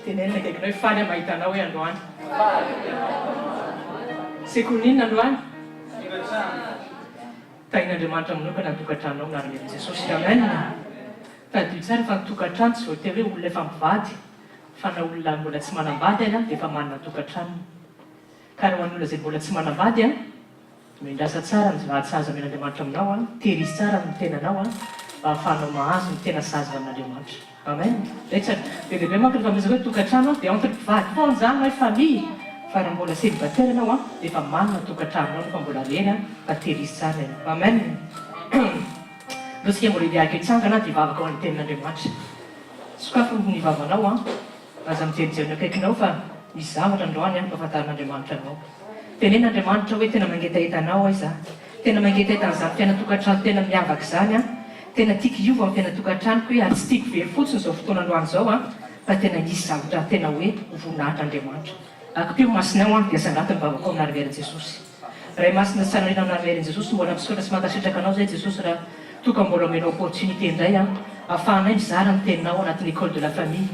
Tenenina akaikinao hoe faly aho mahita anao hoe androany. Sekoly inona androany? Tahin'Andriamanitra manokana ny tokantranonao amin'ny anaran'i Jesosy. Amen. Tadidio tsara fa ny tokantrano tsy voatery hoe olona efa mivady fa na olona mbola tsy manambady aza dia efa manana tokantranony. Ka raha ho an'ny olona izay mbola tsy manambady an, Miandrasa tsara ny vady sahaza omen'Andriamanitra aminao an, tehirizo tsara ny tenanao an, mba ahafahanao mahazo ny tena sahaza avy amin'Andriamanitra. Amen. Betsaka. Be dia be manko rehefa miresaka hoe tokantrano an, dia entre mpivady foana izany hoe famille, fa raha mbola célibataire ianao an, dia efa manana tokantranonao nefa mbola irery an, fa tehirizo tsara ianao. Amen. Ndao tsika mbola hiaraka hitsangana dia hivavaka ho an'ny tenin'Andriamanitra. Sokafy ny vavanao an. Aza mijerijery ny akaikinao fa misy zavatra androany ampahafantarin'Andriamanitra anao. Teneno Andriamanitra hoe tena mangetaheta anao aho izaho. Tena mangetaheta an'izany fiainan-tokantrano tena miavaka izany aho. Tena tiako hiova ny fiainan-tokantranoko hoe ary tsy tiako very fotsiny izao fotoana androany izao an, fa tena hisy zavatra tena hoe ho voninahitr'Andriamanitra. Akipio ny masonao an, dia asandrato ny vavakao amin'ny anaran'i Jesosy. Ray Masina sy tsara indrindra amin'ny anaran'i Jesosy, mbola misaotra sy mankasitraka anao izay Jesosy raha toa ka mbola omenao opportunité indray an, afahanay mizara ny teninao ao anatin'ny école de la famille.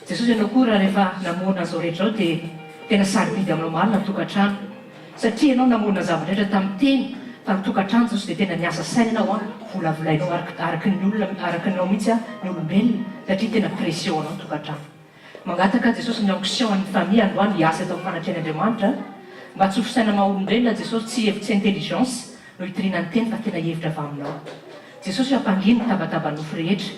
Jesosy ianao koa raha rehefa namorona an'izao rehetra izao dia tena sarobidy aminao marina ny tokantrano satria ianao namorona ny zava-drehetra tamin'ny teny fa ny tokantrano Jesosy dia tena niasa saina ianao an, volavolainao araka ny olona araka anao mihitsy an ny olombelona satria tena précieux ho anao ny tokantrano. Mangataka Jesosy ny onction an'ny famille androany hiasa eto amin'ny fanatrehan' Andriamanitra mba tsy ho fisaina maha olombelona Jesosy tsy hevitsy intelligence no hitoriana ny teny fa tena hevitra avy aminao Jesosy hoe ampangino ny tabataba nofo rehetra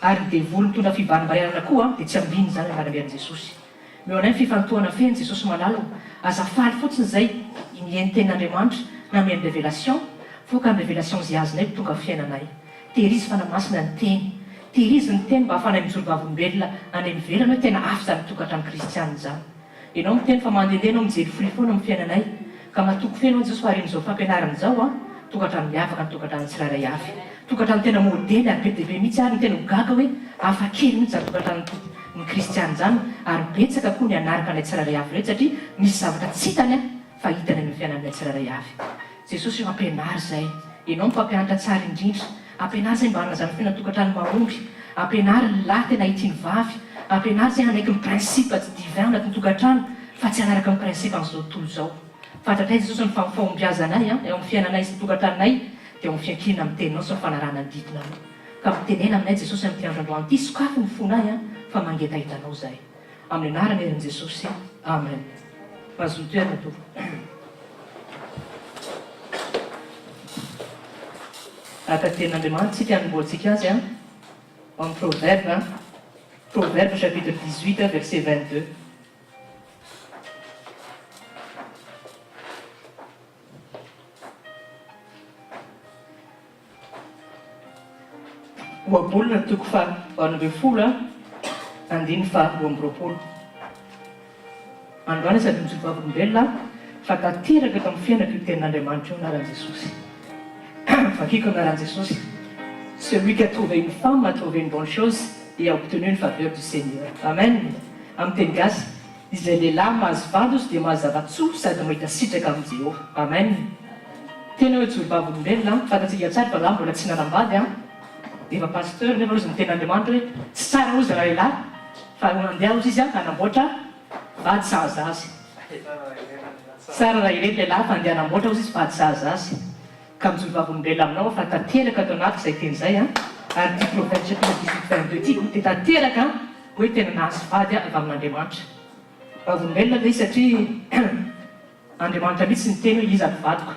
ary ny devoly mitondra fivarimbarenana koa dia tsy ambiny izany anaran'i Jesosy Meo anay ny fifantohana feno Jesosy malala o aza faly fotsiny izay mihaino tenin'Andriamanitra na mihaino révélation foka ny révélation izay azonay ho tonga fiainanay Tehirizo fanamasina ny teny. Tehirizo ny teny mba ahafahanay mijoro vavolombelona any ivelany hoe tena hafa izany tokantrano kristianina izany. Ianao miteny fa mandehandeha ianao mijery fruit foana amin'ny fiainanay. Ka matoky feno aho Jesosy fa aorian'izao fampianarana izao an, tokantrano miavaka ny tokantranon'ny tsirairay avy. Tokantrano tena modely ary be dia be mihitsy ary ny tena ho gaga hoe hafa kely mihitsy izany tokantranon'ny kristianina izany ary betsaka koa ny hanaraka anay tsirairay avy ireto satria misy zavatra tsy hitany an fa hitany any amin'ny fiainanay tsirairay avy. Jesosy o ampianaro izay. Ianao no mpampianatra tsara indrindra. Ampianaro izay mba hanana izany fiainan-tokantrano mahomby. Ampianaro ny lahy tena hitia ny vavy. Ampianaro izay hanaiky ny principe divin ao anatin'ny tokantrano fa tsy hanaraka ny principe an'izao tontolo izao. Fantatray Jesosy ny fahombiazanay eo amin'ny fiainanay sy ny tokantranonay dia ao amin'ny fiankinana amin'ny teninao sy ny fanarahana ny didinao. Ka mitenena aminay Jesosy amin'ity andro androany ity, sokafy ny fonay fa mangetaheta anao izahay. Amin'ny anaran'ny herin'i Jesosy. Amen. Mazoto toerana tompoko. Araka ny tenin'Andriamanitra tsika hanombohantsika azy an, ao amin'ny Proverbe, Proverbe chapitre 18 verset 22. Ohabolana toko faha 18 andininy faha 22. Androany sady mijoro vavolombelona aho fa tanteraka eto amin'ny fiainako io tenin'Andriamanitra io anaran'i Jesosy. Vakiko anaran'i Jesosy. Celui qui a trouvé une femme a trouvé une bonne chose et a obtenu une faveur du Seigneur. Amen. Amin'ny teny gasy, Izay lehilahy mahazo vady ozy dia mahazo zava-tsoa sady mahita sitraka amin'i Jehovah. Amen. Tena hoe joro vavolombelona an, fantatsika tsara fa za mbola tsy nanambady an, efa pasteur nefa ozy ny tenin'Andriamanitra hoe tsy tsara ozy ralehilahy fa andeha ozy izy an hanamboatra vady sahaza azy. Tsara raha irery lehilahy fa andeha hanamboatra ozy izy vady sahaza azy. Ka mijoro vavolombelona aminao aho fa tanteraka ato anatiko izay teny izay an, ary ity Proverbes chapitre 18 22 ity dia tanteraka an, hoe tena nahazo vady aho avy amin'Andriamanitra. Vavolombelona ve izy satria Andriamanitra mihitsy niteny hoe iza ny vadiko.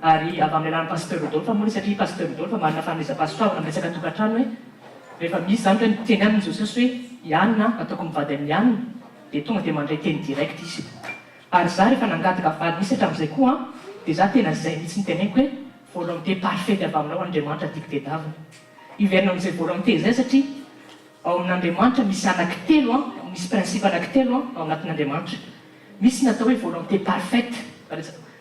Ary avy amin'ny alalan'i Pasteur Rodolphe moa ilay satria Pasteur Rodolphe manana fanomezam-pahasoavana amin'ny resaka tokantrano hoe rehefa misy izany hoe miteny aminy Jesosy hoe i Anna ataoko mivady amin'i Anna dia tonga dia mandray teny direct izy. Ary za rehefa nangataka vady mihitsy hatramin'izay koa an, dia za tena zay mihitsy no teneniko hoe volonté parfaite avy aminao Andriamanitra tiako tedavina. Hiverina amin'izay volonté izay satria ao amin'Andriamanitra misy anaky telo an, misy principe anaky telo an ao anatin'Andriamanitra. Misy ny atao hoe volonté parfaite,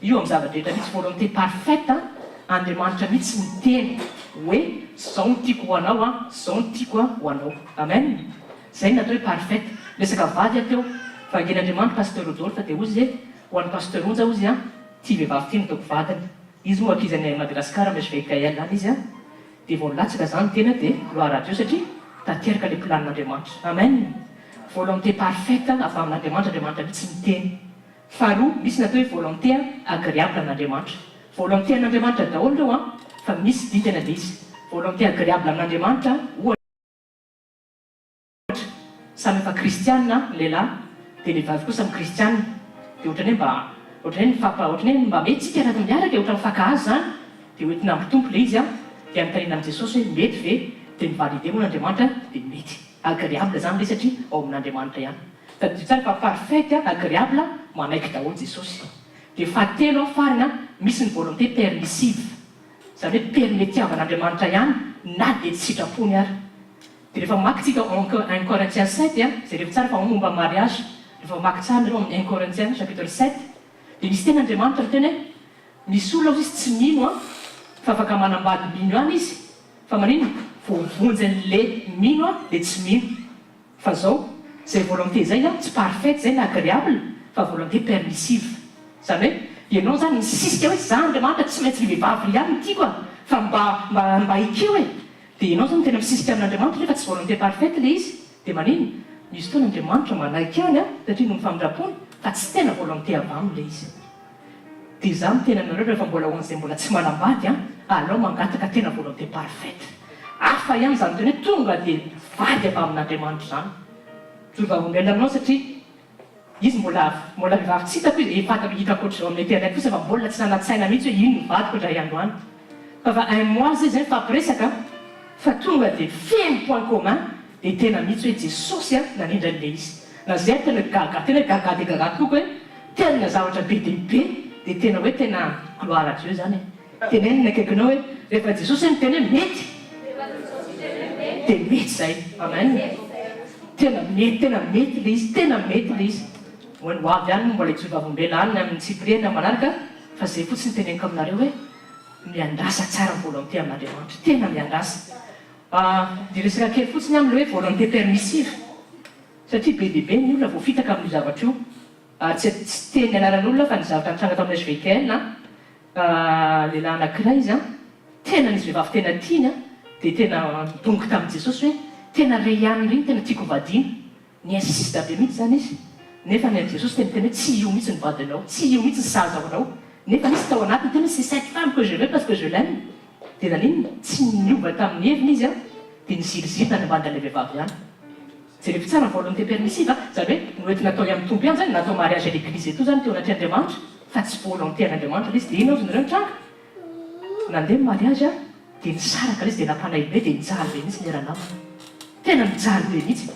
io amin'ny zava-drehetra mihitsy, volonté parfaite an, Andriamanitra mihitsy miteny hoe zao no tiako ho anao an, zao no tiako ho anao. Amen. Zay ny atao hoe parfaite. Resaka vady aho teo. Vangen'Andriamanitra Pasteur Rodolphe dia hozy hoe ho an'i Pasteur Onja hozy an, ity vehivavy ity no ataoko vadiny. Izy moa ankizy any Madagascar am HVKL any izy an. Dia vao nilatsaka zany tena dia gloire à Dieu satria tanteraka le planin'Andriamanitra. Amen. volonté parfaite avy amin'Andriamanitra, Andriamanitra mihitsy miteny. Faharoa, misy ny atao hoe volonté agréable amin'Andriamanitra. Volonté an'Andriamanitra daholo ireo an, fa misy dingana ilay izy. Volonté agréable amin'Andriamanitra, ohatra, samy efa kristiana ny lehilahy dia ny vehivavy koa samy kristiana, dia ohatran'ny hoe mba, ohatran'ny hoe mifampa, ohatran'ny hoe mba mety tsika raha miaraka e, ohatran'ny mifankahazo izany, dia hoentina amin'ny Tompo ilay izy an, dia anontaniana amin'i Jesosy hoe mety ve, dia mi-valider moa Andriamanitra dia mety. Agréable izany ilay izy satria ao amin'Andriamanitra ihany. Tadidio tsara fa parfaite, agréable, manaiky daholo Jesosy. Dia fahatelo an, farany an, misy ny volonté permissive. Izany hoe permetiavan'Andriamanitra ihany na dia tsy sitrapony ary. Dia rehefa mamaky tsika ao un Corinthiens sept an, jerevo tsara fa ao momba ny mariage, rehefa mamaky tsara nareo amin'ny un Corinthiens chapitre sept, dia misy teny Andriamanitra miteny hoe, misy olona hozy izy tsy mino an, fa afaka manambady mino ihany izy, fa maninona? Voavonjy an'le mino an, dia tsy mino. Fa zao, zay volonté zay an, tsy parfaite zay na agréable fa volonté permissive. Zany hoe, ianao zany misisika hoe za Andriamanitra tsy maintsy le vehivavy ry ihany no tiako a, fa mba mba mba ekeo e! Dia ianao zany tena misisika amin'Andriamanitra nefa tsy volonté parfaite le izy, dia maninona? Misy fotoana Andriamanitra manaiky ihany an, satria noho ny famindrampony, fa tsy tena volonté avy aminy le izy. Dia izaho miteny aminareo rehefa mbola ho an'izay mbola tsy manambady an, alao mangataka tena volonté parfaite. Hafa ihany izany teny hoe tonga dia vady avy amin'Andriamanitra izany. Mijoro vavolombelona aminao satria izy mbola mbola vehivavy tsy hitako izy, efa hitako ohatr'izao amin'ny internet fotsiny fa mbola tsy nanan-tsaina mihitsy hoe ino ny vadiko indray andro any. Fa fa un mois zay izay nifampiresaka fa tonga dia feno point commun dia tena mihitsy hoe Jesosy an nanindry an'ilay izy. Na zay ary tena hoe gaga tena hoe gaga dia gaga tokoa hoe tena zavatra be dia be dia tena hoe tena gloire à Dieu zany e. Teneno ny akaikinao hoe rehefa Jesosy miteny hoe mety dia mety zay. Amen. Tena mety tena mety ilay izy tena mety ilay izy. Ho an'ny ho avy any moa mbola hijoro vavolombelona any amin'ny tsipiriany amin'ny manaraka fa zay fotsiny no teneniko aminareo hoe miandrasa tsara ny volonté amin'Andriamanitra. Tena miandrasa. Hiresaka kely fotsiny aho amin'ilay hoe volonté permissive satria be dia be ny olona voafitaka amin'io zavatra io. Ary tsy tsy teny anaran'olona fa ny zavatra nitranga tao amin'ny HVKN an, lehilahy anankiray izy an, tena nisy vehivavy tena tiany an, dia tena nidongy tamin'i Jesosy hoe tena re ihany ry ny tena tiako hovadiana. Ni-insiste be mihitsy izany izy, nefa ny an'i Jesosy dia niteny hoe tsy io mihitsy ny vadinao, tsy io mihitsy ny sahaza ho anao. Nefa nisy tao anatiny niteny hoe c'est cette femme que je veux parce que je l'aime. Dia naninona? Tsy niova tamin'ny heviny izy an, dia niziriziry nanambady an'ilay vehivavy ihany. Jerevo tsara ny volonté permissive a! Izany hoe noentina tao amin'ny Tompo ihany izany, natao mariage à l'église et tout izany teo anatrehan'Andriamanitra, fa tsy volonté an'Andriamanitra ilay izy. Dia inona ozy nareo nitranga? Nandeha ny mariage a, dia nisaraka ilay izy, dia nampanahy be, dia nijaly be mihitsy ilay ranamana. Tena nijaly be mihitsy.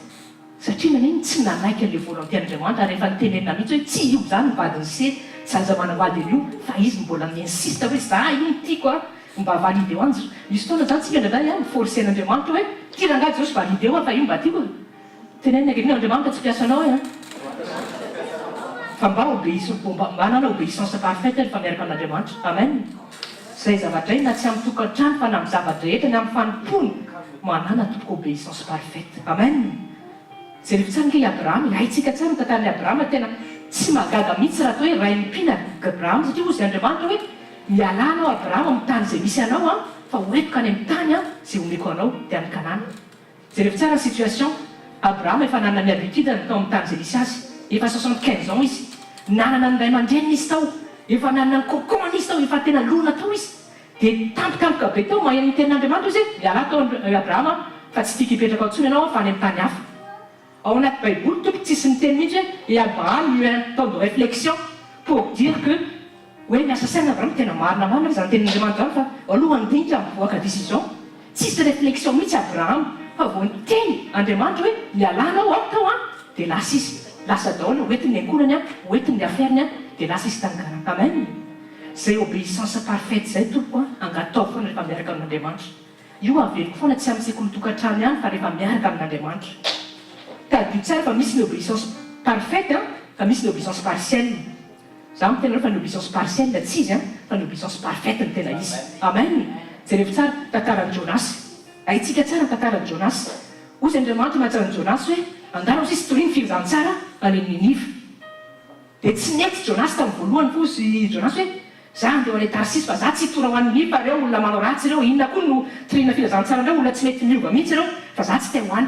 Satria naninona? Tsy nanaiky an'ilay volonté an'Andriamanitra, ary efa nitenenina mihitsy hoe tsy io izany ny vadin'i se, tsy aza manambady an'io, fa izy mbola mi-insiste hoe za io no tiako a! Mba valideo any Jesosy. Misy fotoana izany tsika indraindray a, mi-forcer an'Andriamanitra hoe, ty rangahy Jesosy valideo a, fa io mba tiako e. Tenenina ankehitriny Andriamanitra tsy mpiasa anao e a. Fa mba obéissons, mba manana obéissance parfaite rehefa miaraka amin'Andriamanitra. Amen. Izay zavatra izay na tsy amin'ny tokantrano fa na amin'ny zava-drehetra, ny amin'ny fanompoana, manàna tompoko obéissance parfaite. Amen. Jerevo tsara ange i Abrahama e, haintsika tsara ny tantaran'i Abrahama, tena tsy mahagaga mihitsy raha atao hoe rain'ny mpino Abrahama satria hozy Andriamanitra hoe, Mialà anao Abrahama amin'ny tany izay misy anao an, fa ho entiko any amin'ny tany an izay omeko anao, dia any Kanana. Jerevo tsara ny situation, Abrahama efa nanana ny habitude-ny tao amin'ny tany izay nisy azy, efa 75 ans izy, nanana ny ray aman-dreniny izy tao, efa nanana ny cocon-ny izy tao, efa tena lona tao izy, dia tampotampoka be tao maheno ny tenin'Andriamanitra izy hoe, mialà tao Abrahama fa tsy tiako hipetraka ao intsony ianao fa any amin'ny tany hafa. Ao anaty baiboly tompoko tsisy miteny mihitsy hoe et Abraham eut un temps de réflexion pour dire que hoe miasa saina Abraham, tena marina marina ve zany tenin'Andriamanitra zany fa aloha handinika mivoaka décision, tsisy réflexion mihitsy Abraham fa vao niteny Andriamanitra hoe mialà anao aho tao an dia lasa izy, lasa daholo hoentiny ny ankohonany an, hoentiny ny affaire-ny an dia lasa izy tany Canaan. Amen! Zay obéissance parfaite zay tompoko an, angataho foana rehefa miaraka amin'Andriamanitra. Io averiko foana tsy amin'ny sekoly tokantrano ihany fa rehefa miaraka amin'Andriamanitra. Tadidio tsara fa misy ny obéissance parfaite an, fa misy ny obéissance partielle. Za miteny anareo fa ny obéissance partielle tsy izy an, fa ny obéissance parfaite no tena izy. Amen! Jerevo tsara tantaran'i Jonas. Haintsika tsara ny tantaran'i Jonas. Hozy Andriamanitra miantso an'i Jonas hoe, andana hozy izy torio ny filazantsara any Niniva. Dia tsy nety Jonas tamin'ny voalohany fa hozy Jonas hoe, Za handeha ho any Tarsisy fa za tsy hitora ho any Niniva fa reo olona manao ratsy ireo, inona koa no toriana filazantsara ndreo, olona tsy mety miova mihitsy ireo fa za tsy te ho any.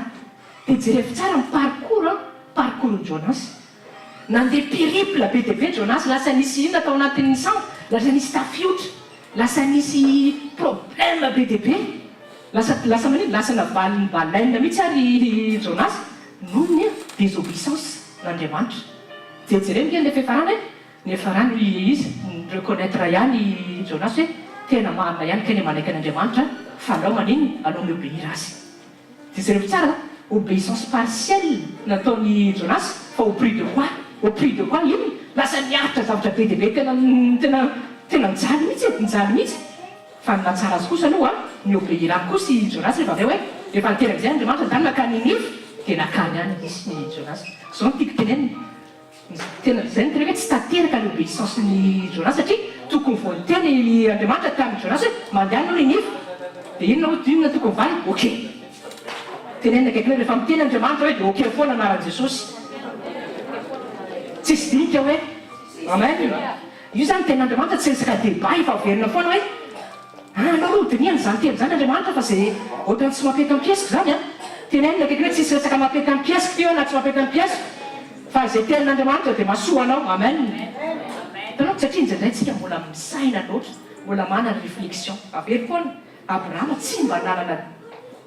Dia jerevo tsara ny parcours an! parcours-n'i Jonas. Nandeha périple be dia be Jonas, lasa nisy inona tao anatin'ny sambo? Lasa nisy tafiotra, lasa nisy problème be dia be. Lasa lasa maninona? Lasa navalin'ny baleine mihitsy ary i Jonas noho ny désobéissance n'Andriamanitra. Dia jereo ange ilay fiafarana e! Niafarany hoy izy, ni-reconnaitre ihany i Jonas hoe tena marina ihany kay ny manaiky an'Andriamanitra fa alao maninona? Alao mi-obéir azy. Dia jereo tsara, obéissance partielle nataon'i Jonas fa au prix de quoi? Au prix de quoi inona? Lasa niaritra zavatra be dia be tena tena tena nijaly mihitsy e, nijaly mihitsy. Fa ny nahatsara azy kosa aloha, ni-obéir any kosa i Jonas rehefa avy eo hoe rehefa niteny amin'izay Andriamanitra ndany nankany Ninive dia nankany ihany izy i Jonas. Izao no tiako tenenina. Tena izay no tena hoe tsy tanteraka ny obéissance-n'i Jonas satria tokony vao niteny Andriamanitra tamin'i Jonas hoe mandehana aloha Ninive dia inona hoy inona tokony valiny? Ok. Tenenina akaikinao rehefa miteny Andriamanitra hoe dia ok foana anaran'i Jesosy. Tsisy dinika hoe Amen. Io izany tenin'Andriamanitra tsy resaka débat efa averina foana hoe Ah aleo aloha hodinihana izany teny izany Andriamanitra fa izay ohatran'ny tsy mampety amin'ny piesiko izany an! Tenenina akaiky hoe tsisy resaka mampety amin'ny piesiko ity na tsy mampety amin'ny piesiko fa izay tenin'Andriamanitra dia mahasoa anao. Amen! Hitanao? Satria indraindray tsika mbola misaina loatra, mbola manana réflexion. Averiko foana, Abrahama tsy mba nanana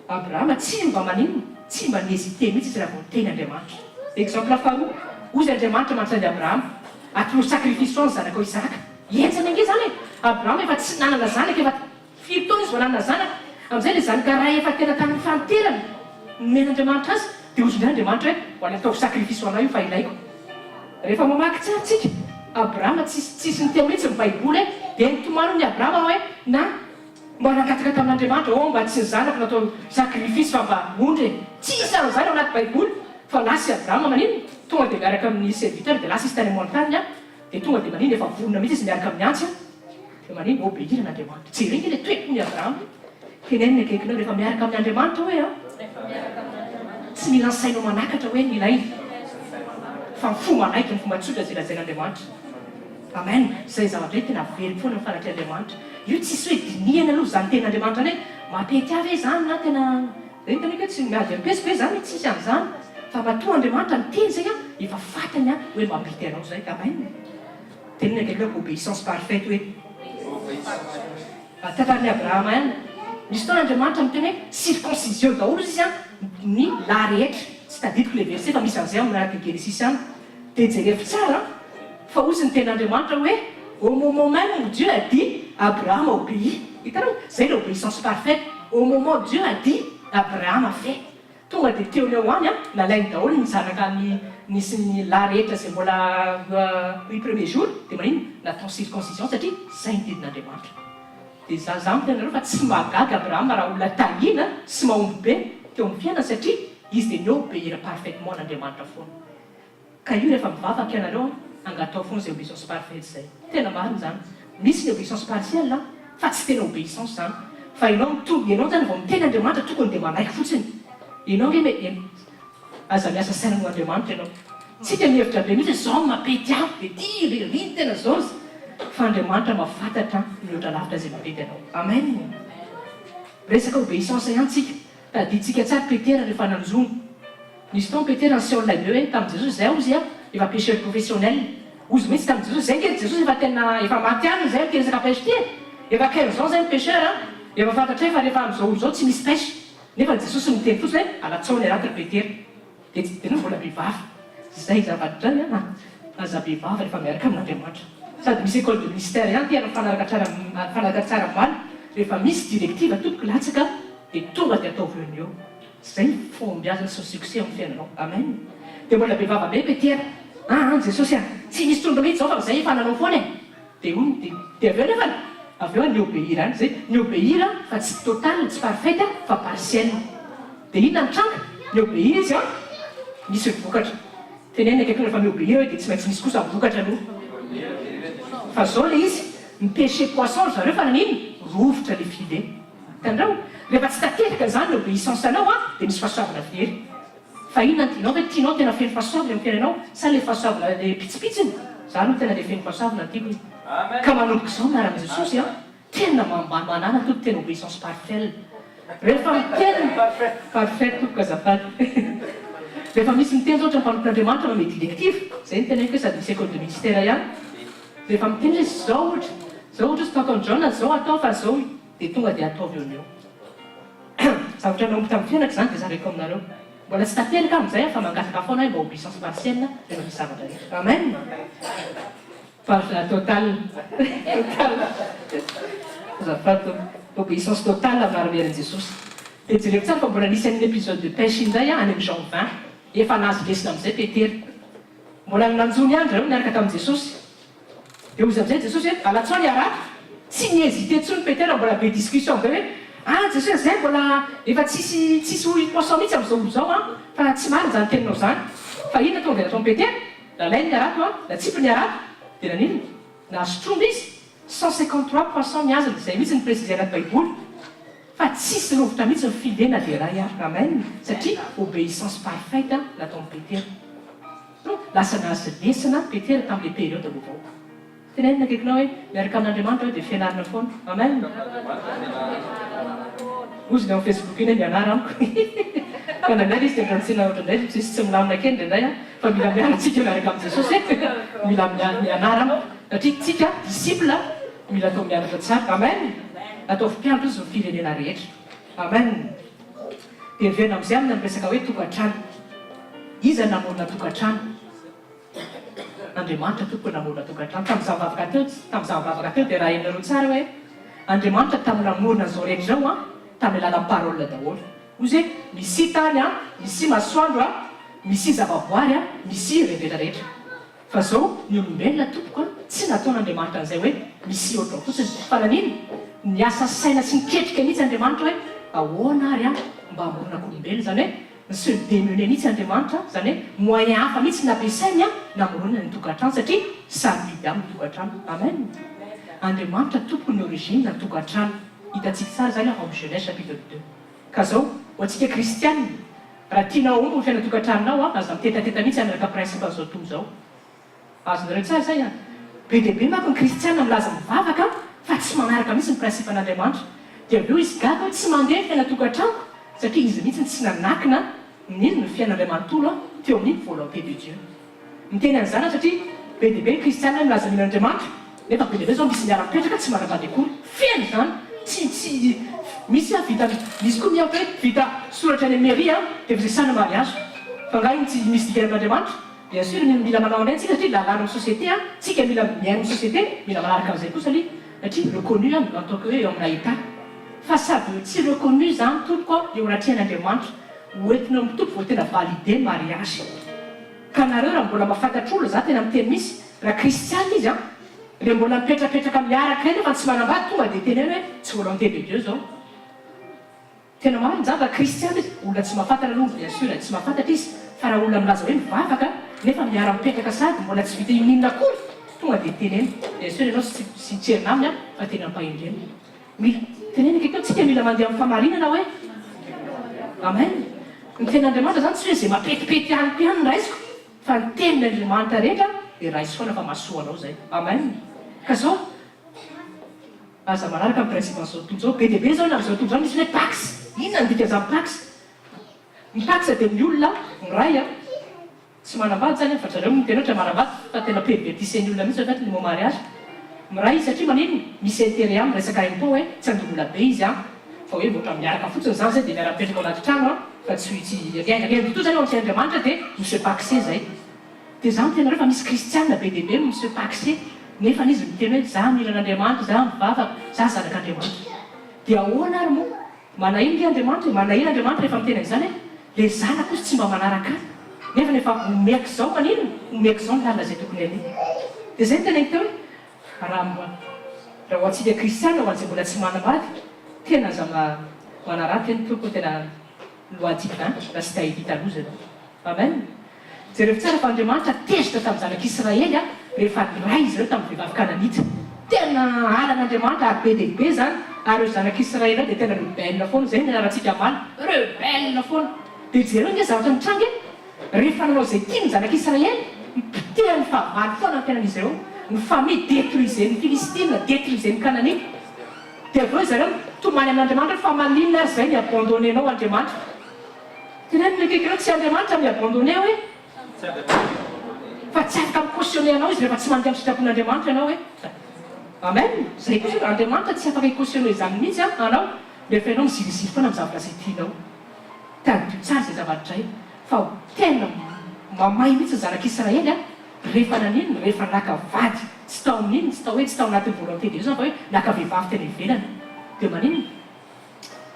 Abrahama tsy mba maninona? Tsy mba ni-hésiter mihitsy izy raha vao niteny Andriamanitra. Exemple faharoa, hozy Andriamanitra mantsy an'i Abrahama, atolory sacrifice ho ahy ny zanakao Isaka. Henjana ange izany e! Abrahama efa tsy nanana zanaka, efa firy taona izy vao nanana zanaka, amin'izay ilay zanaka ray efa tena tamin'ny fahanterana nomen'Andriamanitra azy, dia hozy indray Andriamanitra hoe, ho any ataovy sacrifice ho anay io fa ilaiko. Rehefa mamaky tsara tsika, Abrahama tsisy tsisy niteny mihitsy ny baiboly hoe, dia nitomany hono i Abrahama hoe, na mba nangataka tamin'Andriamanitra, oh mba tsy ny zanako no atao sacrifice fa mba ondry e! Tsisy an'izany ao anaty baiboly, fa lasa i Abrahama maninona? Tonga dia miaraka amin'ny serviteur dia lasa izy tany montagne, Dia tonga dia manino efa vonona mihitsy izy miaraka amin'ny antsy an! Dia manino obéir an'Andriamanitra. Jereo ange ilay toe-pon'i Abrahama e! Teneno ny akaikinao rehefa miaraka amin' Andriamanitra hoe an! Tsy mila ny sainao manakatra hoe ny ilaina fa ny fo manaiky ny fomba tsotra izay lazain'Andriamanitra. Amen! Izay zavatra izay tena averiko foana ny fanatrehan'Andriamanitra. Io tsisy hoe dinihana aloha izany tenin'Andriamanitra izany hoe mampety ahy ve izany na tena Zay no teneniko hoe tsy miady am pejy ve zany e, tsisy an'izany fa matoa Andriamanitra niteny zay an, efa fatany an hoe mampity anao zay, amen. Teneno akaiky hoe obéissance parfaite hoe. Tantaran'i Abrahama ihany, misy fotoana Andriamanitra miteny hoe circoncision daholo izy an ny lahy rehetra, tsy tadidiko le verset fa misy an'izay ao anatin'ny Genesis any, dia jerevo tsara an, fa hozy ny tenin'Andriamanitra hoe au moment même où Dieu a dit, Abraham a obéi. Hitanao? Zay le obéissance parfaite. Au moment Dieu a dit, Abraham a fait. Tonga dia teo no eo any an, nalainy daholo ny zanaka ny nisy ny lahy rehetra izay mbola huit premier jour, dia maninona? Natao circoncision satria zay ny didin'Andriamanitra. Dia za za miteny anareo fa tsy mahagaga Abraham raha olona tahiana sy mahomby be teo amin'ny fiainany satria izy dia ni-obéir parfaitement an'Andriamanitra foana. Ka io rehefa mivavaka ianareo an, angatao foana izay obéissance parfaite izay. Tena marina izany. Misy ny obéissance partielle an, fa tsy tena obéissance izany. Fa ianao mitombo, ianao izany vao miteny Andriamanitra tokony dia manaiky fotsiny. Ianao ange me, aza miasa saina noho Andriamanitra ianao. Tsika mihevitra be mihitsy hoe izao no mampety ahy, dia ity ry ry ny tena zao. Fa Andriamanitra mahafantatra mihoatra lavitra izay mampety anao. Amen. Resaka obéissance ihany tsika. Tadidintsika tsara Petera rehefa nanjono. Nisy fotoana Petera niseho an'ilay be hoe tamin'i Jesosy izay hozy a, efa pêcheur professionnel. Hozy mihitsy tamin'i Jesosy, izay ange Jesosy efa tena efa matihanina izay amin'ity resaka pêche ity e! Efa 15 ans izay mi-pêcheur a, efa fantatray fa rehefa amin'izao ora izao tsy misy pêche. Nefa Jesosy niteny fotsiny hoe alatsao ny harato ry Petera. Dia tsy dia mbola be vava. Izay zavatra izay an! Aza be vava rehefa miaraka amin'Andriamanitra. Sady misy école de ministère ihany ity ary mifanaraka tsara mifanaraka tsara omaly rehefa misy directive tompoko latsaka dia tonga dia ataovy eo no eo. Zay ny fahombiazana sy ny succès amin'ny fiainanao. Amen. Dia mbola be vava be Petera. Aa Jesosy a! Tsy misy trondro mihitsy izao fa zay efa nanao foana e! Dia hono dia dia avy eo nefany avy eo ni-obéir ihany zay. Ni-obéir fa tsy total, tsy parfaite fa partiel. Dia inona ny tranga? Ni-obéir izy an! Nisy ny vokatra. Tenenina akaiky rehefa mi-obéir hoe dia tsy maintsy misy kosa ny vokatra aloha. Fa zao le izy, mi-pêcher poisson ry zareo fa naninona? Rovitra le filet. Hitanareo? Rehefa tsy tanteraka izany ny obéissance anao an, dia misy fahasoavana very. Fa inona no tianao ve? Tianao tena feno fahasoavana eo amin'ny fiainanao sa le fahasoavana le pitsipitsiny? Za aloha tena le feno fahasoavana no tiako e. Ka manomboka izao miaraka amin'i Jesosy an, tena mba manàna tompoko tena obéissance parfaite. Rehefa miteny parfaite tompoko azafady. Rehefa misy miteny zao ohatra ny mpanompon'Andriamanitra manome directive, zay no teneniko hoe sady misy école de ministère ihany, rehefa miteny izy zao ohatra, zao ohatra izy tonton John zao atao fa zao dia tonga dia ataovy eo no eo. Zavatra nahomby tamin'ny fiainako izany dia zaraiko aminareo. Mbola tsy tanteraka amin'izay aho fa mangataka foana hoe mba obéissance partielle rehefa misy zavatra rehetra. Amen! Par total. Total. Azafady tompoko. Obéissance totale amin'ny armerin'i Jesosy. Dia jereo tsara fa mbola nisy an'iny épisode de pêche indray any amin'ny Jean 20. Efa nahazo lesona amin'izay Petera. Mbola nanjono ihany ry zareo niaraka tamin'i Jesosy. Dia hoy izy amin'izay Jesosy hoe, Alatsao ny harato. Tsy ni-hésiter intsony Petera, mbola be discussion be hoe, Ah Jesosy a, zay mbola efa tsisy tsisy poisson mihitsy amin'izao ora izao an, fa tsy marina izany teninao izany. Fa inona tonga dia nataon'i Petera? Nalainy ny harato an, natsipiny ny harato, dia naninona? Nahazo trondro izy, 153 poissons ny azony, izay mihitsy no préciser anaty baiboly, fa tsisy rovitra mihitsy ny filet na dia iray ary. Amen, satria obéissance parfaite nataon'i Petera. Lasa nahazo lesona Petera tamin'ilay période vaovao. Tenenina akaikinao hoe, miaraka amin'Andriamanitra aho dia fianarana foana. Amen. Hozy ny ao amin'ny Facebook iny hoe mianara amiko. Fa indraindray ilay izy dia ohatran'ny tsy ohatran'izay tsisy tsy milamina kely indraindray an. Fa mila mianatra tsika miaraka amin'i Jesosy e. Mila mianara amiko. Satria tsika disciple mila atao mianatra tsara. Amen. Ataovy mpianatra ozy ny firenena rehetra. Amen. Dia miverina amin'izay aminy amin'ny resaka hoe tokantrano. Iza no namorona tokantrano? Andriamanitra tompoko namorona tokantrano. Tamin'izaho nivavaka teo, tamin'izaho nivavaka teo dia raha henonareo tsara hoe Andriamanitra tamin'ny namorona an'izao rehetra izao an, tamin'ny alalan'ny parole daholo. Hoy izy hoe misia tany an, misia masoandro an, misia zavaboary an, misia ireny rehetra rehetra. Fa zao ny olombelona tompoko an, tsy nataon'Andriamanitra an'izay hoe misia ohatrao fotsiny. Fa naninona? Niasa saina sy niketrika mihitsy Andriamanitra hoe ahoana ary an mba hamoronako olombelona, izany hoe Mi-se demener mihitsy Andriamanitra, izany hoe moyen hafa mihitsy nampiasainy namoronana ny tokantrano satria sarobidy aminy ny tokantrano. Amen! Andriamanitra tompoko ny origine ny tokantrano. Hitantsika tsara izany ao amin'ny Genèse chapitre deux. Ka zao, ho antsika kristiana, raha tianao hahomby ny fiainan-tokantranonao, aza mitetateta mihitsy hanaraka principe an'izao tontolo izao. Azonareo tsara izay an! Be dia be manko ny kristiana milaza mivavaka fa tsy manaraka mihitsy ny principe an'Andriamanitra. Dia avy eo izy gaga hoe tsy mandeha ny fiainan-tokantranoko satria izy mihitsy no tsy nanakina ny ny fiainana iray manontolo teo amin'ny volonté de Dieu. Miteny an'izany aho satria be dia be ny kristiana milaza mino an'Andriamanitra nefa be dia be izao misy miara-mipetraka tsy manambady akory. Feno izany! Tsy tsy misy an vita misy koa miampy hoe vita soratra any amin'ny mairie an dia firesahana mariage. Fa angaha iny tsy misy dikany amin'Andriamanitra? Bien sûr mila manao an'ireny tsika satria lalàna amin'ny société an, tsika mila mihaino ny société, mila manaraka an'izay kosa aloha satria reconnu an en tant que hoe eo amina état. Fa sady tsy reconnu zany tompoko an eo anatrehan'Andriamanitra, ho entina eo amin'ny Tompo vao tena validé ny mariage. Ka nareo raha mbola mahafantatr'olona za tena miteny mihitsy, raha kristiana izy an, le mbola mipetrapetraka miaraka ireny nefa tsy manambady tonga dia teneno hoe tsy volonté de Dieu zao. Tena marina izany raha kristiana izy, olona tsy mahafantatra aloha bien sur tsy mahafantatra izy fa raha olona milaza hoe mivavaka nefa miara mipetraka sady mbola tsy vita inoninona akory tonga dia teneno bien sur ianao tsy sincere aminy an fa tena ampahendrena mila teneno akaiky eo tsika mila mandeha amin'ny famarinana hoe amen ny tenin'Andriamanitra zany tsy hoe izay mapetipety amiko ihany no raisiko fa ny tenin'Andriamanitra rehetra dia raiso foana fa mahasoa anao izay amen ka zao Aza manaraka ny principe an'izao tontolo izao. Be dia be izao ny amin'izao tontolo izao misy hoe pacs. Inona no dikan'izany pacs? Ny pacs dia ny olona miray an, tsy manambady izany an, fa ry zareo miteny ohatra manambady fa tena pervertissent-ny olona mihitsy en fait ny mot mariage. Miray izy satria maninona? Misy intérêt aminy resaka impôt hoe tsy handoa vola be izy an, fa hoe ohatra miaraka fotsiny izany izay dia miara-mipetraka ao anaty trano an, fa tsy tsy rien rien du tout izany eo anatrehan'Andriamanitra dia mi-se pacser izay. Dia za miteny anareo fa misy kristiana be dia be mi-se pacser nefany izy miteny hoe za mino an'Andriamanitra, za mivavaka, za zanak'Andriamanitra. Dia ahoana ary moa? Manahino nge Andriamanitra e, manahino Andriamanitra rehefa miteny an'izany hoe le zanako ozy tsy mba manaraka ahy nefany efa omeko izao maninona? Omeko izao ny lalana izay tokony aleha. Dia izay no teneniko teo hoe raha mba raha ho antsika kristiana ho an'izay mbola tsy manambady tena aza manaratsy eny tompoko tena loi divin raha tsy te hahita loza ianao. Amen! Jereo tsara fa Andriamanitra tezitra tamin'ny zanak'Israely rehefa niray izy ireo tamin'ny vehivavy kananita. Tena halan'Andriamanitra ary be dia be izany, ary ireo zanak'Israely ireo dia tena rebelle foana, izay no nianarantsika omaly, rebelle foana. Dia jereo ange zavatra nitranga e! Rehefa nanao izay tiany ny zanak'Israely, nipitehan'ny fahavalo foana ny fiainan'izy ireo, ny famille detruisen'ny Filistina, detruisen'ny Kananita. Dia avy eo zareo mitomany amin'Andriamanitra hoe fa maninona ary izay ni-abandonner-nao Andriamanitra? Teneno ny akaikinao, tsy Andriamanitra mi-abandonner hoe. Fa tsy afaka mi-cautionner anao izy rehefa tsy mandeha amin'ny sitrapon'Andriamanitra ianao hoe. Amen! Izay kosa aloha, Andriamanitra tsy afaka hi-cautionner izany mihitsy an, anao, rehefa ianao miziriziry foana amin'ny zavatra izay tianao. Tadidio tsara izay zavatra izay, fa tena mamay mihitsy ny zanak'Israely an, rehefa naninona? Rehefa naka vady tsy tao amin'inona, tsy tao hoe tsy tao anatin'ny volonté de Dieu izany fa hoe naka vehivavy teny ivelany. Dia maninona?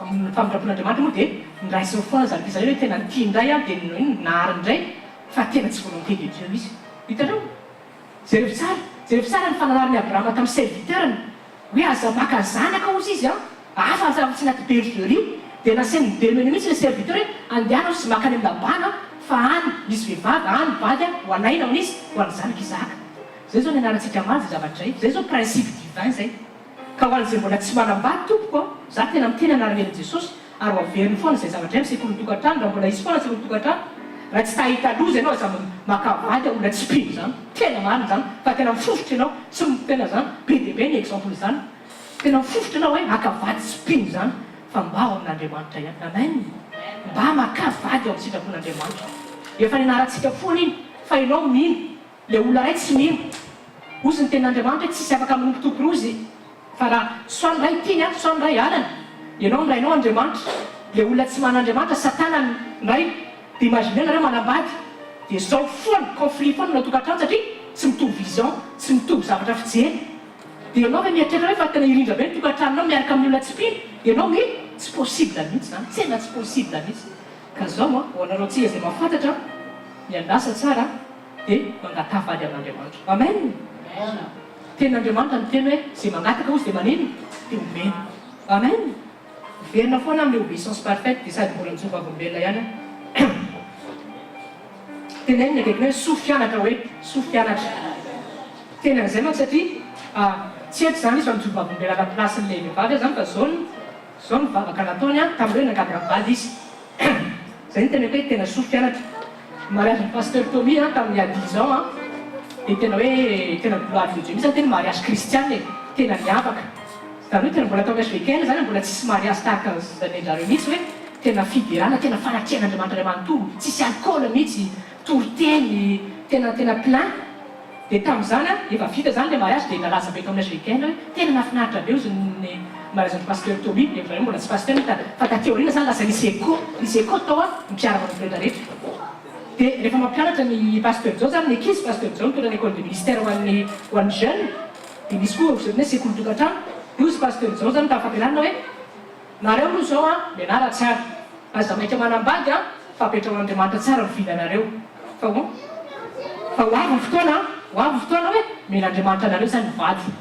Amin'ny famindram-pon'Andriamanitra moa dia noraisiny foana ny zanak'Israely hoe tena tia indray aho dia inona nahary indray fa tena tsy volonté de Dieu izy. Hitanareo? Jereo tsara, jereo tsara ny fananaran'i Abrahama tamin'ny serviteur-ny hoe aza maka zanaka hozy izy an, hafa afa tsy anaty bergerie, dia nasainy nibelomena mihitsy ilay serviteur hoe andehana hozy maka any amin'i Labana fa any misy vehivavy, any vady an, ho alaina hono izy ho an'ny zanak'i Isahaka. Izay izao nianarantsika omaly izay zavatra izay, izay izao principe divin izay. Ka ho an'izay mbola tsy manambady tompoko a, za tena miteny anaran'i Jesosy ary ho averiny foana izay zavatra izay amin'ny sekolin'ny tokantrano raha mbola hisy foana sekolin'ny tokantrano, raha tsy ta hahita loza ianao aza maka vady olona tsy mpino izany, tena marina izany fa tena mifofotra ianao, tsy tena izany, be dia be ny exemple izany, tena mifofotra ianao hoe haka vady tsy mpino izany fa mba ao amin'Andriamanitra ihany, amen, mba makà vady ao amin'ny sitrapon'Andriamanitra, efa nianarantsika foana iny fa ianao mino. Le olona ray tsy mino. Ozy ny tenin'Andriamanitra hoe tsisy afaka manompo tompo roa izy fa raha soit ny ray tiany an soit ny ray halany. Ianao ny rainao Andriamanitra. Le olona tsy man'Andriamanitra satana ny rainy. De imaginez nareo manambady de zao foana conflit foana ny ao tokantrano satria tsy mitovy vision, tsy mitovy zavatra fijery. De ianao ve mieritreritra hoe fa tena hirindra be ny tokantranonao miaraka amin'ny olona tsy mpino? Ianao mino? Tsy possible mihitsy zany, tena tsy possible mihitsy. Ka zao an, ho anareo antsika izay mahafantatra an, miandrasa tsara an. dia mangataha vady amin'Andriamanitra. Amen! Tenin'Andriamanitra miteny hoe izay mangataka hozy dia manino? Dia omena. Amen! Miverina foana amin'ilay obéissance parfaite dia sady mbola mijoro vavolombelona ihany aho. Teneno ny akaikinao hoe soa fianatra hoe soa fianatra. Teny an'izay manko satria tsy eto izany izy fa mijoro vavolombelona à la place-n'ilay vehivavy aho izany fa zao ny zao ny vavaka nataony tamin'ilay hoe nangataka vady izy. Zay no teneko hoe tena soa fianatra. Ny mariage n'i Pasteur Tommy an tamin'ny il y a dix ans an dia tena hoe tena gloire de Dieu mihitsy zany tena mariage kristiana e, tena niavaka. Zany hoe tena mbola tao amin'ny HVKL zany mbola tsisy mariage tahaka an'izany an-drareo mihitsy hoe tena fiderana, tena fanatrehan'Andriamanitra iray manontolo, tsisy alcool mihitsy, toriteny, tena tena plein. Dia tamin'izany an, efa vita izany ilay mariage dia nalaza be tao amin'ny HVKL hoe tena nahafinaritra be ozy ny mariage-n'i Pasteur Tommy, dia zareo mbola tsy pasteur nefa fa taty aoriana izany lasa nisy echo, nisy echo tao an, ny mpiara-manompo rehetra rehetra. Dia rehefa mampianatra ny Pasteur Jao izany ny ankizy, Pasteur Jao mitondra ny école de ministère ho an'ny ho an'ny jeunes, dia misy koa ohatran'ny hoe sekoly tokantrano, dia ozy Pasteur Jao izany tamin'ny fampianarana hoe, Nareo aloha izao an, mianara tsara. Aza maika manambady an, fa apetraho Andriamanitra tsara ny vinanareo. Fa ho fa ho avy ny fotoana an, ho avy ny fotoana hoe omen'Andriamanitra anareo izany ny vady.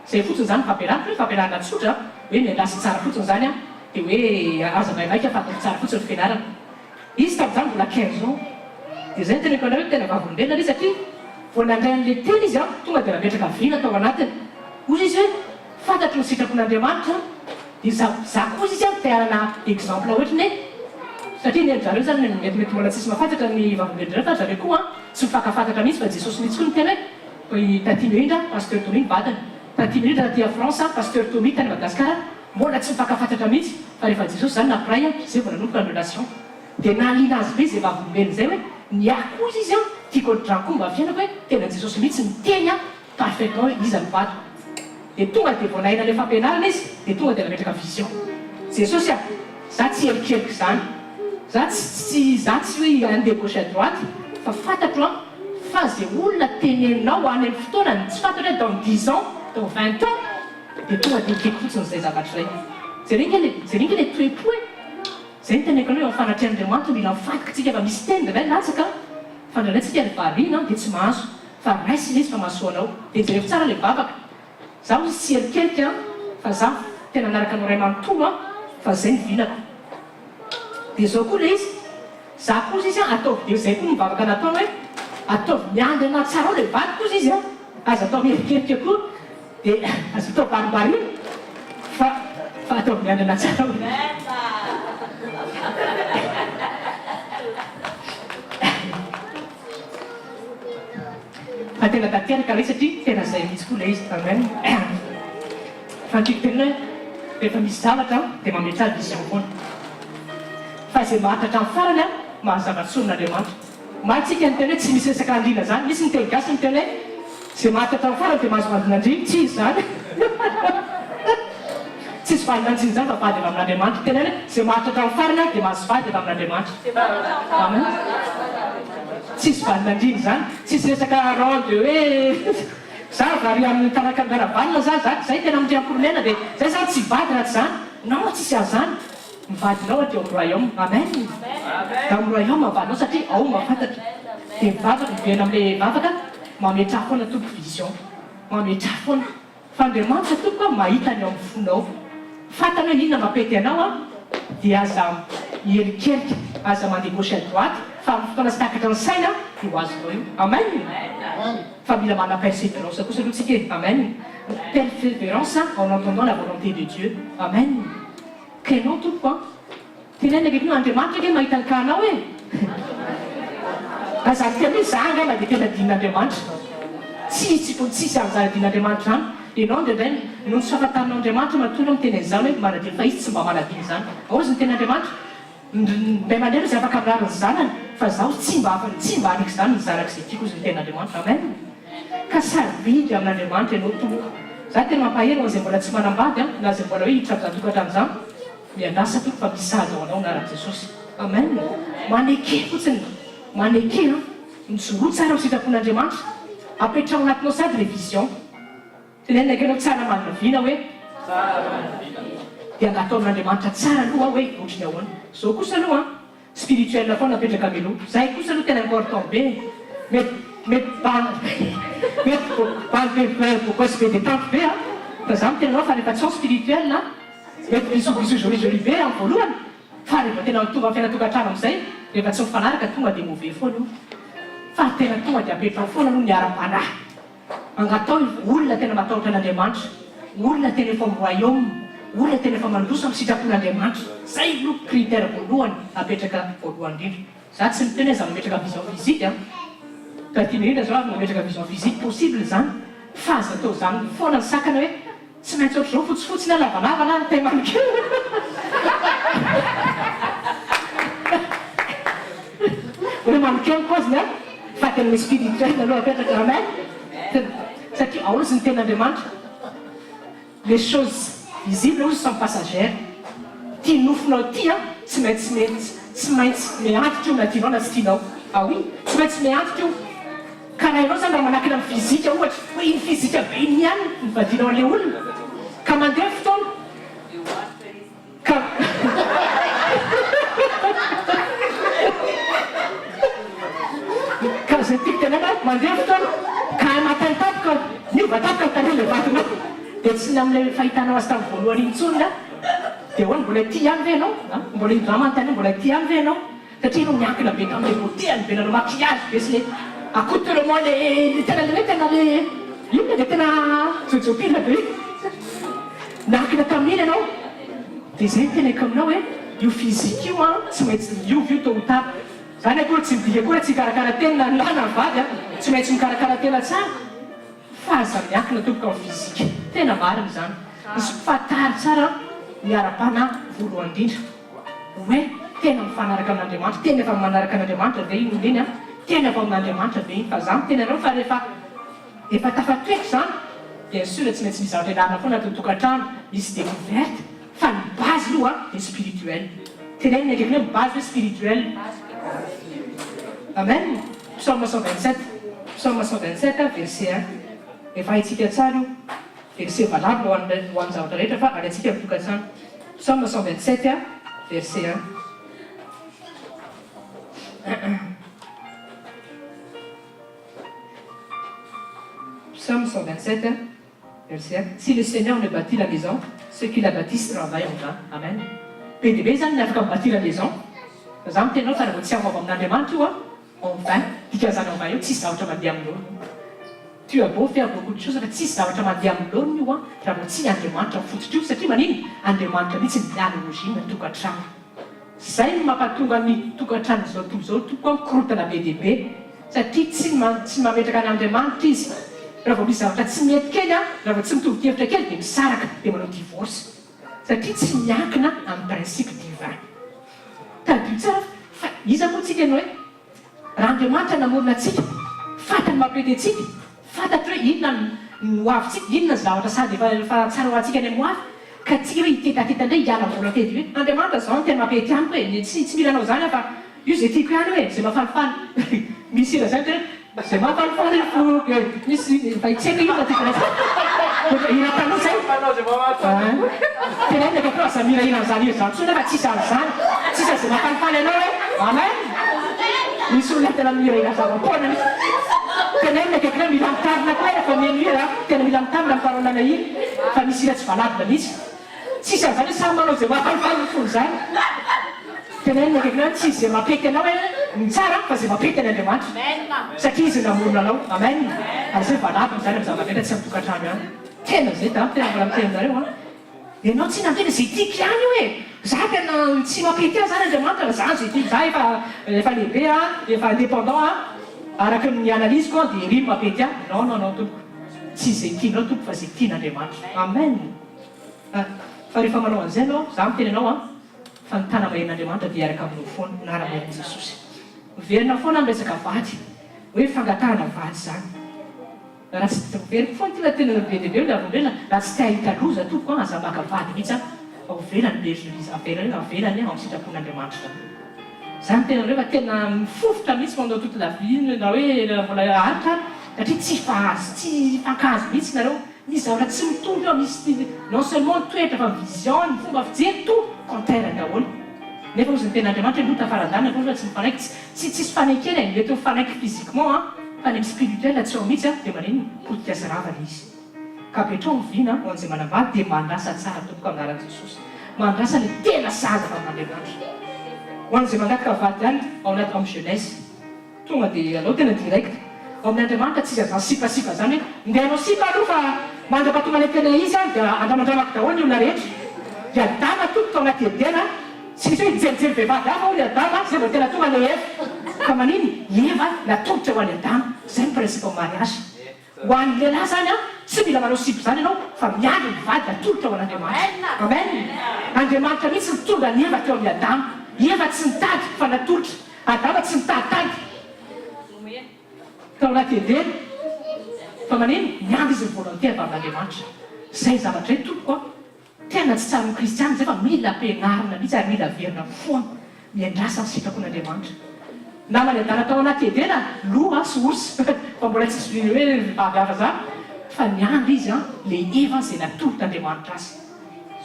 Izay fotsiny izany ny fampianariko hoe fampianarana tsotra hoe miandrasa tsara fotsiny izany an, dia hoe aza maimaika fa ataovy tsara fotsiny ny fianarana. Izy tamin'izany mbola 15 ans. Dia izay no teneniko anareo hoe tena vavolombelona ilay izy satria vao nandray an'ilay teny izy an, tonga dia nametraka vina tao anatiny. Hoy izy hoe fantatro ny sitrapon'Andriamanitra an. Dia za za koa izy an te hanana exemple ohatriny e! Satria ny an-dry zareo zany mety mety mbola tsisy mahafantatra ny vavolombelon-dry zareo fa ry zareo koa an tsy mifankafantatra mihitsy fa Jesosy mihitsy koa niteny hoe i Taty Mirindra Pasteur Tommy ny vadiny Taty Mirindra taty à France Pasteur Tommy tany Madagascar mbola tsy mifankafantatra mihitsy fa rehefa Jesosy zany nampiray an zay vao nanomboka ny relation dia nahaliana azy be zay vavolombelona zay hoe ny ahy koa izy an tiako ohatran koa mba fiainako hoe tena Jesosy mihitsy niteny an Parfaitement hoe iza no vadiko. Dia tonga dia vao naheno an'ilay fampianarana izy dia tonga dia nametraka vision. Jesosy a! Za tsy hierikerika izany. Za tsy tsy za tsy hoe handeha gauche à droite fa fantatro an fa ze olona teneninao any amin'ny fotoanany tsy fantatro hoe dans dix ans, dans 20 ans dia tonga dia ekeko fotsiny izay zavatra izay. Jereo nge le jereo nge le toe-po e! Zay no teneniko anao eo amin'ny fanatrehan'Andriamanitra mila mifatoka tsika fa misy teny indraindray latsaka fa indraindray tsika ry variana dia tsy mahazo. Fa raisina izy fa mahasoa anao. Dia jerevo tsara ilay vavaka. Za ozy tsy erikerika an, fa za tena nanaraka anao ray manontolo an, fa zay ny vinako. Dia zao koa ilay izy, za koa ozy izy an, ataovy dia zay koa ny vavaka nataony hoe, ataovy miandry anah tsara ao ilay vadiko ozy izy an, aza atao mierikerika koa, dia aza atao barimbarina fa fa ataovy miandry anah tsara ao. Fa tena tanteraka ilay izy satria tena izay mihitsy koa ilay izy. Amen. Fa ny tiako tenenina hoe rehefa misy zavatra dia mametraha vision foana. Fa izay maharitra hatramin'ny farany an. Mahazo zava-tsoa amin'Andriamanitra. Mahay tsika ny teny hoe tsy misy resaka andriana zany. Misy ny teny gasy miteny hoe zay maty hatramin'ny farany dia mahazo vadin'andriana. Tsy izy zany. Tsisy vadin'andriana zany fa vady avy amin'Andriamanitra. Tena hoe zay maty hatramin'ny farany dia mahazo vady avy amin'Andriamanitra. Amen. Tsisy vadin'andriana zany. Tsisy resaka rang de hoe za variana amin'ny taraka an-dRavalona za za zay tena mitriam-pironena dia zay zany tsy vady raha tsy zany. Non tsisy an'zany. Ny vadinao aty ao amin'ny royaume. Amen. Ao amin'ny royaume ny vadinao satria ao mahafantatra. Dia mivavaka, miverina amin'ilay vavaka, mametraha foana Tompo vision. Mametraha foana. Fa Andriamanitra Tompoko a mahita ny ao amin'ny fonao. Fantany hoe inona mampety anao a, dia aza miherikerika, aza mandeha gauche à droite fa amin'ny fotoana tsy takatry ny saina dia ho azonao io. Amen. Fa mila manana perseverance kosa aloha tsika e. Amen. Perseverance en entendant la volonté de Dieu. Amen. Ka ianao tompoko an! Tenenina akaiky io Andriamanitra ange mahita ny cas-nao e! Aza adika mihitsy za angamba dia tena adinon'Andriamanitra. Tsisy tsisy an'izany adinon'Andriamanitra izany. Ianao indraindray noho ny tsy fahafantaranao Andriamanitra matoa ianao miteny an'izany hoe manadino fa izy tsy mba manadino izany. Ahoana izy miteny Andriamanitra? Ny ray aman-dreny izay afaka mirary ny zanany fa zaho tsy mba afa tsy mba ariko izany ny zanako izay tiako hozy ny tenin'Andriamanitra amen ka sarobidy amin'Andriamanitra ianao tompoko za tena mampahery ho an'izay mbola tsy manambady an na izay mbola hoe hiditra amin'izany tokantrano izany miandrasa tompoko fa misy sahaza ho anao anaran'i Jesosy amen maneke fotsiny maneke an mijoroa tsara amin'ny sitrapon'Andriamanitra apetraho anatinao sady le vision Tenenina akeo ianao tsara manana vina hoe? Tsara manana vina. Dia angataho amin'Andriamanitra tsara aloha hoe ohatry ny ahoana. Zao kosa aloha an, spirituel foana apetraka mialoha. Zay kosa aloha tena important be e. Mety mety bandy mety bandy be beau gosse be detente be an, fa za miteny anao fa rehefa tsy ao spirituel an, mety bisous bisous joli joli be amin'ny voalohany, fa rehefa tena tonga amin'ny fiainan-tokantrano amin'izay, rehefa tsy mifanaraka tonga dia mauvais foana io. Fa tena tonga dia apetraho foana aloha ny ara-panahy. Angataho olona tena matahotra an'Andriamanitra, olona tena efa ao royaume, olona tena efa mandroso amin'ny sitrapon'Andriamanitra. Zay no critère voalohany apetraka voalohany indrindra. Za tsy miteny hoe za mametraka vision physique an! Ka tiana indrindra zao ary mametraka vision physique, possible izany, fa aza atao izany foana ny sakana hoe tsy maintsy ohatr'izao fotsifotsy na lavalava na taille mannequin. Hoe mannequin ny paoziny an! Fa tena le spirituel aloha apetraka amen! Satria ao ozy ny tenin'Andriamanitra les choses visibles ozy sont passagères ty nofonao ty an tsy maintsy mety tsy maintsy miantitra io na tianao na tsy tianao ah oui tsy maintsy miantitra io ka raha ianao zany raha manakina amin'ny physique ohatra hoe iny physique be iny ihany no vadianao an'le olona ka mandeha ny fotoana Ka Ka zay tiako tenenina hoe mandeha fotoana ka matany tampoka miova tampoka ny tarehin'ilay vadinao dia tsy ny amin'ilay fahitanao azy tamin'ny voalohany iny intsony na dia ahoana mbola tia ihany ve ianao an? Mbola io drama anontaniana mbola tia ihany ve ianao? Satria ianao miankina be tamin'ilay beauté-ny be nanao maquillage be sy le accoutrement le le tena le hoe tena le inona dia tena jojopila be Niankina tamin'iny ianao dia izay no teneniko aminao hoe io physique io an tsy maintsy miova io tôt ou tard. Izany akory tsy midika akory hoe tsy hikarakara tena na ny lahy na ny vavy an, tsy maintsy mikarakara tena tsara fa aza miankina tompoko amin'ny physique. Tena marina izany. Fantaro tsara ny ara-panahy voalohany indrindra hoe tena mifanaraka amin'Andriamanitra, tena efa manaraka an'Andriamanitra ve iny olona iny an, tena avy amin'Andriamanitra ve iny fa za miteny anareo fa rehefa Efa tafatoetra izany, bien sûr tsy maintsy misy zavatra ianarana foana anatin'ny tokantrano, misy découverte, fa ny base aloha dia spirituel. Tenenina akaiky hoe ny base hoe spirituel. Amen. Psaume 127, Psaume 127 verset 1. Efa haintsika tsara io. Verset valable ho an'ny ho an'ny zavatra rehetra fa alaintsika ny tokantrano. Psaume 127 verset 1. Psaume 127, verset 1, Si le Seigneur ne bâtit la maison, ceux qui la bâtissent travaillent en vain. Amen. Be dia be izany ny afaka mi-bâtir la maison, fa za miteny anao fa raha vao tsy avy amin'Andriamanitra io an, en vain, dikan'izany en vain io tsisy zavatra mandeha amin'ny laoniny. Tu as beau faire beaucoup de choses fa tsisy zavatra mandeha amin'ny laoniny io an, raha vao tsy Andriamanitra no fototra io, satria maninona? Andriamanitra mihitsy no à l'origine ny tokantrano. Zay no mampatonga ny tokantranon'izao tontolo izao tompoko a mikorontana be dia be satria tsy tsy mametraka an'Andriamanitra izy raha vao misy zavatra tsy mety kely a raha vao tsy mitovy hevitra kely dia misaraka dia manao divorce satria tsy miankina amin'ny principe divin. Tadidio tsara fa. Iza moa tsika no hoe raha Andriamanitra namorona antsika, fantany mampety antsika, fantatro hoe inona ny ho avintsika, inona ny zavatra sady efa efa tsara ho antsika any amin'ny ho avy, ka tsika hoe hitetateta indray hiala volonté de hoe Andriamanitra zao no tena mampety amiko e, tsy tsy mila anao zany aho fa io zay tiako ihany io e, zay mahafalifaly misy hira zay miteny hoe zay mahafalifaly ny foko e, misy efa tsy haiko io fa tiako ohatra hira taloha zay, tenenina akaiky eo aza mihirahira an'izany hira izany intsony fa tsisy an'izany, tsisy an'izay mahafalifaly anao e, amen, misy olona tena mihirahira zava-poana mihitsy, tenenina akaiky eo mila mitarina koa e rehefa mihaino hira, tena mila mitarina ny parole-na hira fa misy hira tsy valable mihitsy. Tsisy an'izany hoe samy manao izay mahafalifaly ny fony izany. Tenenina akaiky hoe tsy izay mampety anao hoe ny tsara fa izay mampety an' Andriamanitra. Satria Izy no namorona anao. Amen. Ary izay valable izany amin'ny zava-drehetra tsy amin'ny tokantrano ihany. Tena izay daholo tena mbola miteny aminareo an. Ianao tsy nantena izay tiako ihany io e. Za tena tsy mampety ahy izany Andriamanitra fa za izay tiako. Za efa efa lehibe an, efa indépendant an. Araka ny analyse-ko an dia ery no mampety ahy. Non non non tompoko. Tsy izay tianao tompoko fa izay tian'Andriamanitra. Amen. Fa fa rehefa manao an'izay ianao, za miteny anao an, fa ny tana-maherin'Andriamanitra dia hiaraka aminao foana, nara-maherin'i Jesosy. Miverina foana amin'ny resaka vady, hoe fangatahana vady izany. Raha tsy, miveriko foana ity fa tena be dia be ny vavolombelona, raha tsy te hahita loza tompoko an, aza maka vady mihitsy an, fa ovela ny bergerie, avela hoe avelany ao amin'ny sitrapon'Andriamanitra izany. Za miteny anareo fa tena mifofotra mihitsy pendant toute la vie, na hoe mbola haharitra ary, satria tsy hifahazo, tsy hifankahazo mihitsy nareo. Misy zavatra tsy mitovy ao, misy non seulement ny toetra fa ny vision, ny fomba fijery tout contraire daholo. Nefa ozy ny tenin'Andriamanitra hoe Lota faradalina fa ozy tsy mifanaiky, tsy tsisy fanekena e, mety mifanaiky physiquement an, fa ny amin'ny spirituel tsy ao mihitsy an, dia maninona? Potika sy rava le izy. Ka apetraho ny vina ho an'izay manambady dia mandrasa tsara tompoko amin'ny anaran'i Jesosy. Mandrasa ny tena sahaza avy amin'Andriamanitra. Ho an'izay mangataka vady ihany ao anaty amin'ny jeunesse. Tonga dia aleo tena direct. Ao amin' Andriamanitra tsisy an'izany sipasipa zany hoe ndeha hanao sipa aloha fa mandrapatonga ilay tena izy any dia andramandramako daholo ny olona rehetra. I Adama tompoko tao anaty Edena tsy nisy hoe nijerijery vehivavy hafa hono i Adama zay vao tena tonga ilay Eva. Fa manino? I Eva natolotra ho an'i Adama. Zay ny principe amin'ny mariage. Ho an'ny lehilahy zany an, tsy mila manao sipa zany ianao fa miandry ny vady atolotra ho an'Andriamanitra. Amen. Andriamanitra mihitsy nitondra an'i Eva teo amin'i Adama. I Eva tsy nitady fa natolotra. Adama tsy nitaditady tao anaty Edena fa manino? Niandry izy ny volonté avy amin'Andriamanitra. Zay zavatra zay tompoko a! Tena tsy tsaroan'ny kristiana zay fa mila ampianarina mihitsy ary mila averina foana. Miandrasa ny sitrapon'Andriamanitra. Namany adala tao anaty Edena, loha sy ours fa mbola tsisy hoe vehivavy hafa zany fa niandry izy an, le Eva zay natolotr'Andriamanitra azy.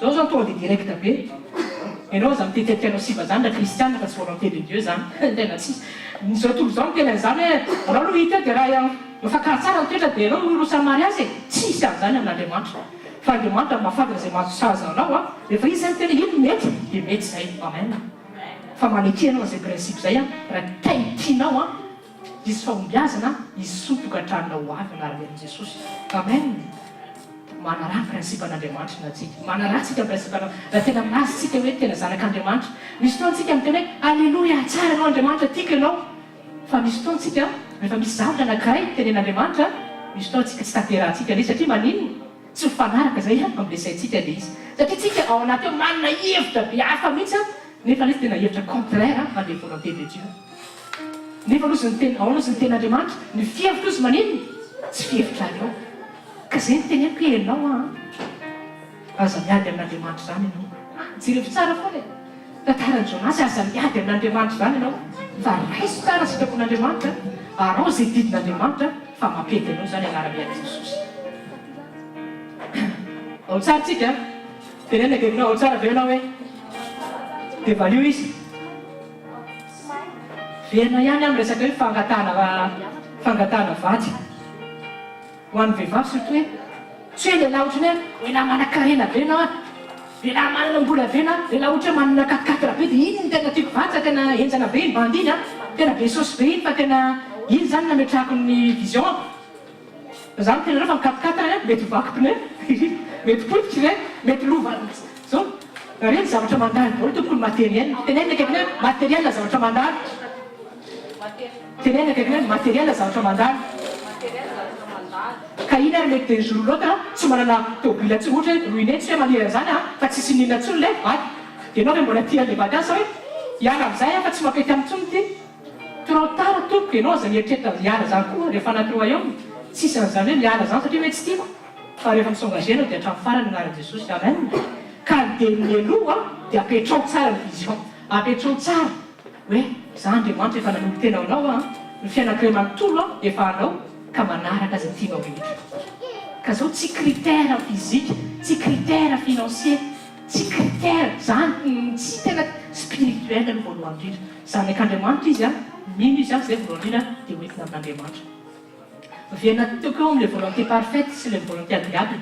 Zao zany tonga dia direct be. Ianao aza mitetetika anao sipa zany ra kristiana fa tsy volonté de Dieu zany. Tena tsisy. Zao tontolo zao miteny an'izany hoe anao aloha hita eo dia raha mifankahazo tsara ny toetra dia ianao miroso amin'ny mariazy e. Tsisy an'izany amin'Andriamanitra. Fa Andriamanitra mahafantatra izay mahazo sahaza anao an. Rehefa Izy zany miteny hoe iny mety dia mety izay. Amen. Fa maneke ianao an'izay principe izay an, raha tay tianao an, hisy fahombiazana, hisy soa tokantranonao ho avy anaran'i Jesosy. Amen. Manaraha ny principe an'Andriamanitra na tsika. Manaraha tsika ny principe an'Andriamanitra. Raha tena milaza tsika hoe tena zanak'Andriamanitra. Misy fotoana tsika miteny hoe Aleloia, tsara ianao Andriamanitra, tiako ianao. Fa misy fotoana tsika rehefa misy zavatra anankiray tenen'Andriamanitra, misy fotoana tsika tsy tanterahantsika ilay izy satria maninona? Tsy mifanaraka izay amin'ilay saintsika ilay izy. Satria tsika ao anaty ao manana hevitra be hafa mihitsy nefa ilay izy tena hevitra contraire an'ilay volonté de Dieu. Nefa aloha izy niteny, ahoana ozy ny tenin'Andriamanitra? Ny fihevitro ozy maninona? Tsy fihevitrareo. Ka zay no teneniko hoe ianao an, aza miady amin'Andriamanitra izany ianao. Jerevo tsara foana e! Tantaran'i Jonasy, aza miady amin'Andriamanitra izany ianao, fa raiso tsara ny sitrapon'Andriamanitra, araho izay didin'Andriamanitra fa mampety anao izany anaram-bian'i Jesosy. Ao tsara tsika an! Teneno akaikinao, ao tsara ve ianao hoe? Dia valio izy. Verina ihany aho miresaka hoe fangatahana fangatahana vady. Ho an'ny vehivavy surtout hoe tsy hoe lehilahy ohatran'ny hoe lehilahy manankarena be na lehilahy mananam-bola be na lehilahy ohatra hoe manana quatre quatre be dia iny no tena tiako vady fa tena henjana be iny bandy iny an, tena be saosy be iny fa tena iny izany no nametrahako ny vision-ko. Fa za miteny anareo fa ny quatre quatre an mety ho vaky pneu, mety potika ireny, mety lova zao. Ireny zavatra mandalo daholo tompoko ny matériel. Tenenina akaiky ny hoe matériel zavatra mandalo. Tenenina akaiky ny hoe matériel zavatra mandalo. Ka iny ary mety d'un jour l'autre tsy manana tôbila intsony ohatra hoe ruiné tsy hoe maniry an'izany an fa tsisy n'inona intsony ilay vady. Dia ianao ve mbola tia an'ilay vady any sa hoe. Hiala amin'izay aho fa tsy mampety amiko intsony ity. Trop tard tompoko, ianao aza mieritreritra hiala izany koa rehefa anaty royaume. Tsisy an'izany hoe miala izany satria hoe tsy tiako. Fa rehefa mi-s'engager ianao dia hatramin'ny farany ny anaran'i Jesosy. Amen. Ka dia mialoha dia apetraho tsara ny vision. Apetraho tsara hoe za Andriamanitra efa nanolo-tena ho anao aho, ny fiainako iray manontolo aho efa anao ka manaraka izay tianao rehetra. Ka zao tsy critère physique, tsy critère financier, tsy critère, zany tsy tena spirituel aloha voalohany indrindra. Zanak'Andriamanitra izy an, mino izy an, zay voalohany indrindra dia hoentina amin'Andriamanitra. Miverina teo koa eo amin'ilay volonté parfaite sy ilay volonté agréable.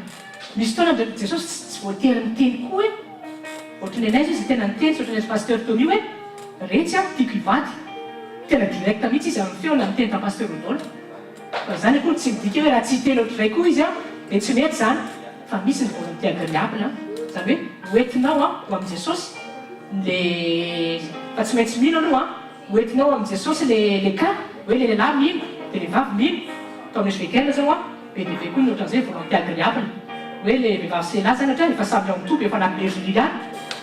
Misy fotoana ndry Jesosy tsy voatery niteny koa hoe, ohatry ny anay zao izy tena niteny sy ohatry ny an'i Pasteur Tony hoe, retsy an, tiako hivady. Tena direct mihitsy izy amin'ny feony niteny tamin'i Pasteur Rodolphe. Fa izany akory tsy midika hoe raha tsy hiteny ohatr'izay koa izy an, dia tsy mety izany. Fa misy ny volonté agréable an, izany hoe hoentinao an ho amin'i Jesosy le, fa tsy maintsy mino aloha an. Ho entinao amin'i Jesosy le le cas hoe le lehilahy mino de le vavy mino, tao amin'ny SVKM zao an, be dia be koa ny ohatran'izay volonté agréable, hoe le vehivavy sy lehilahy zany ohatra efa samy ao amin'ny toby efa anaty bergerie ihany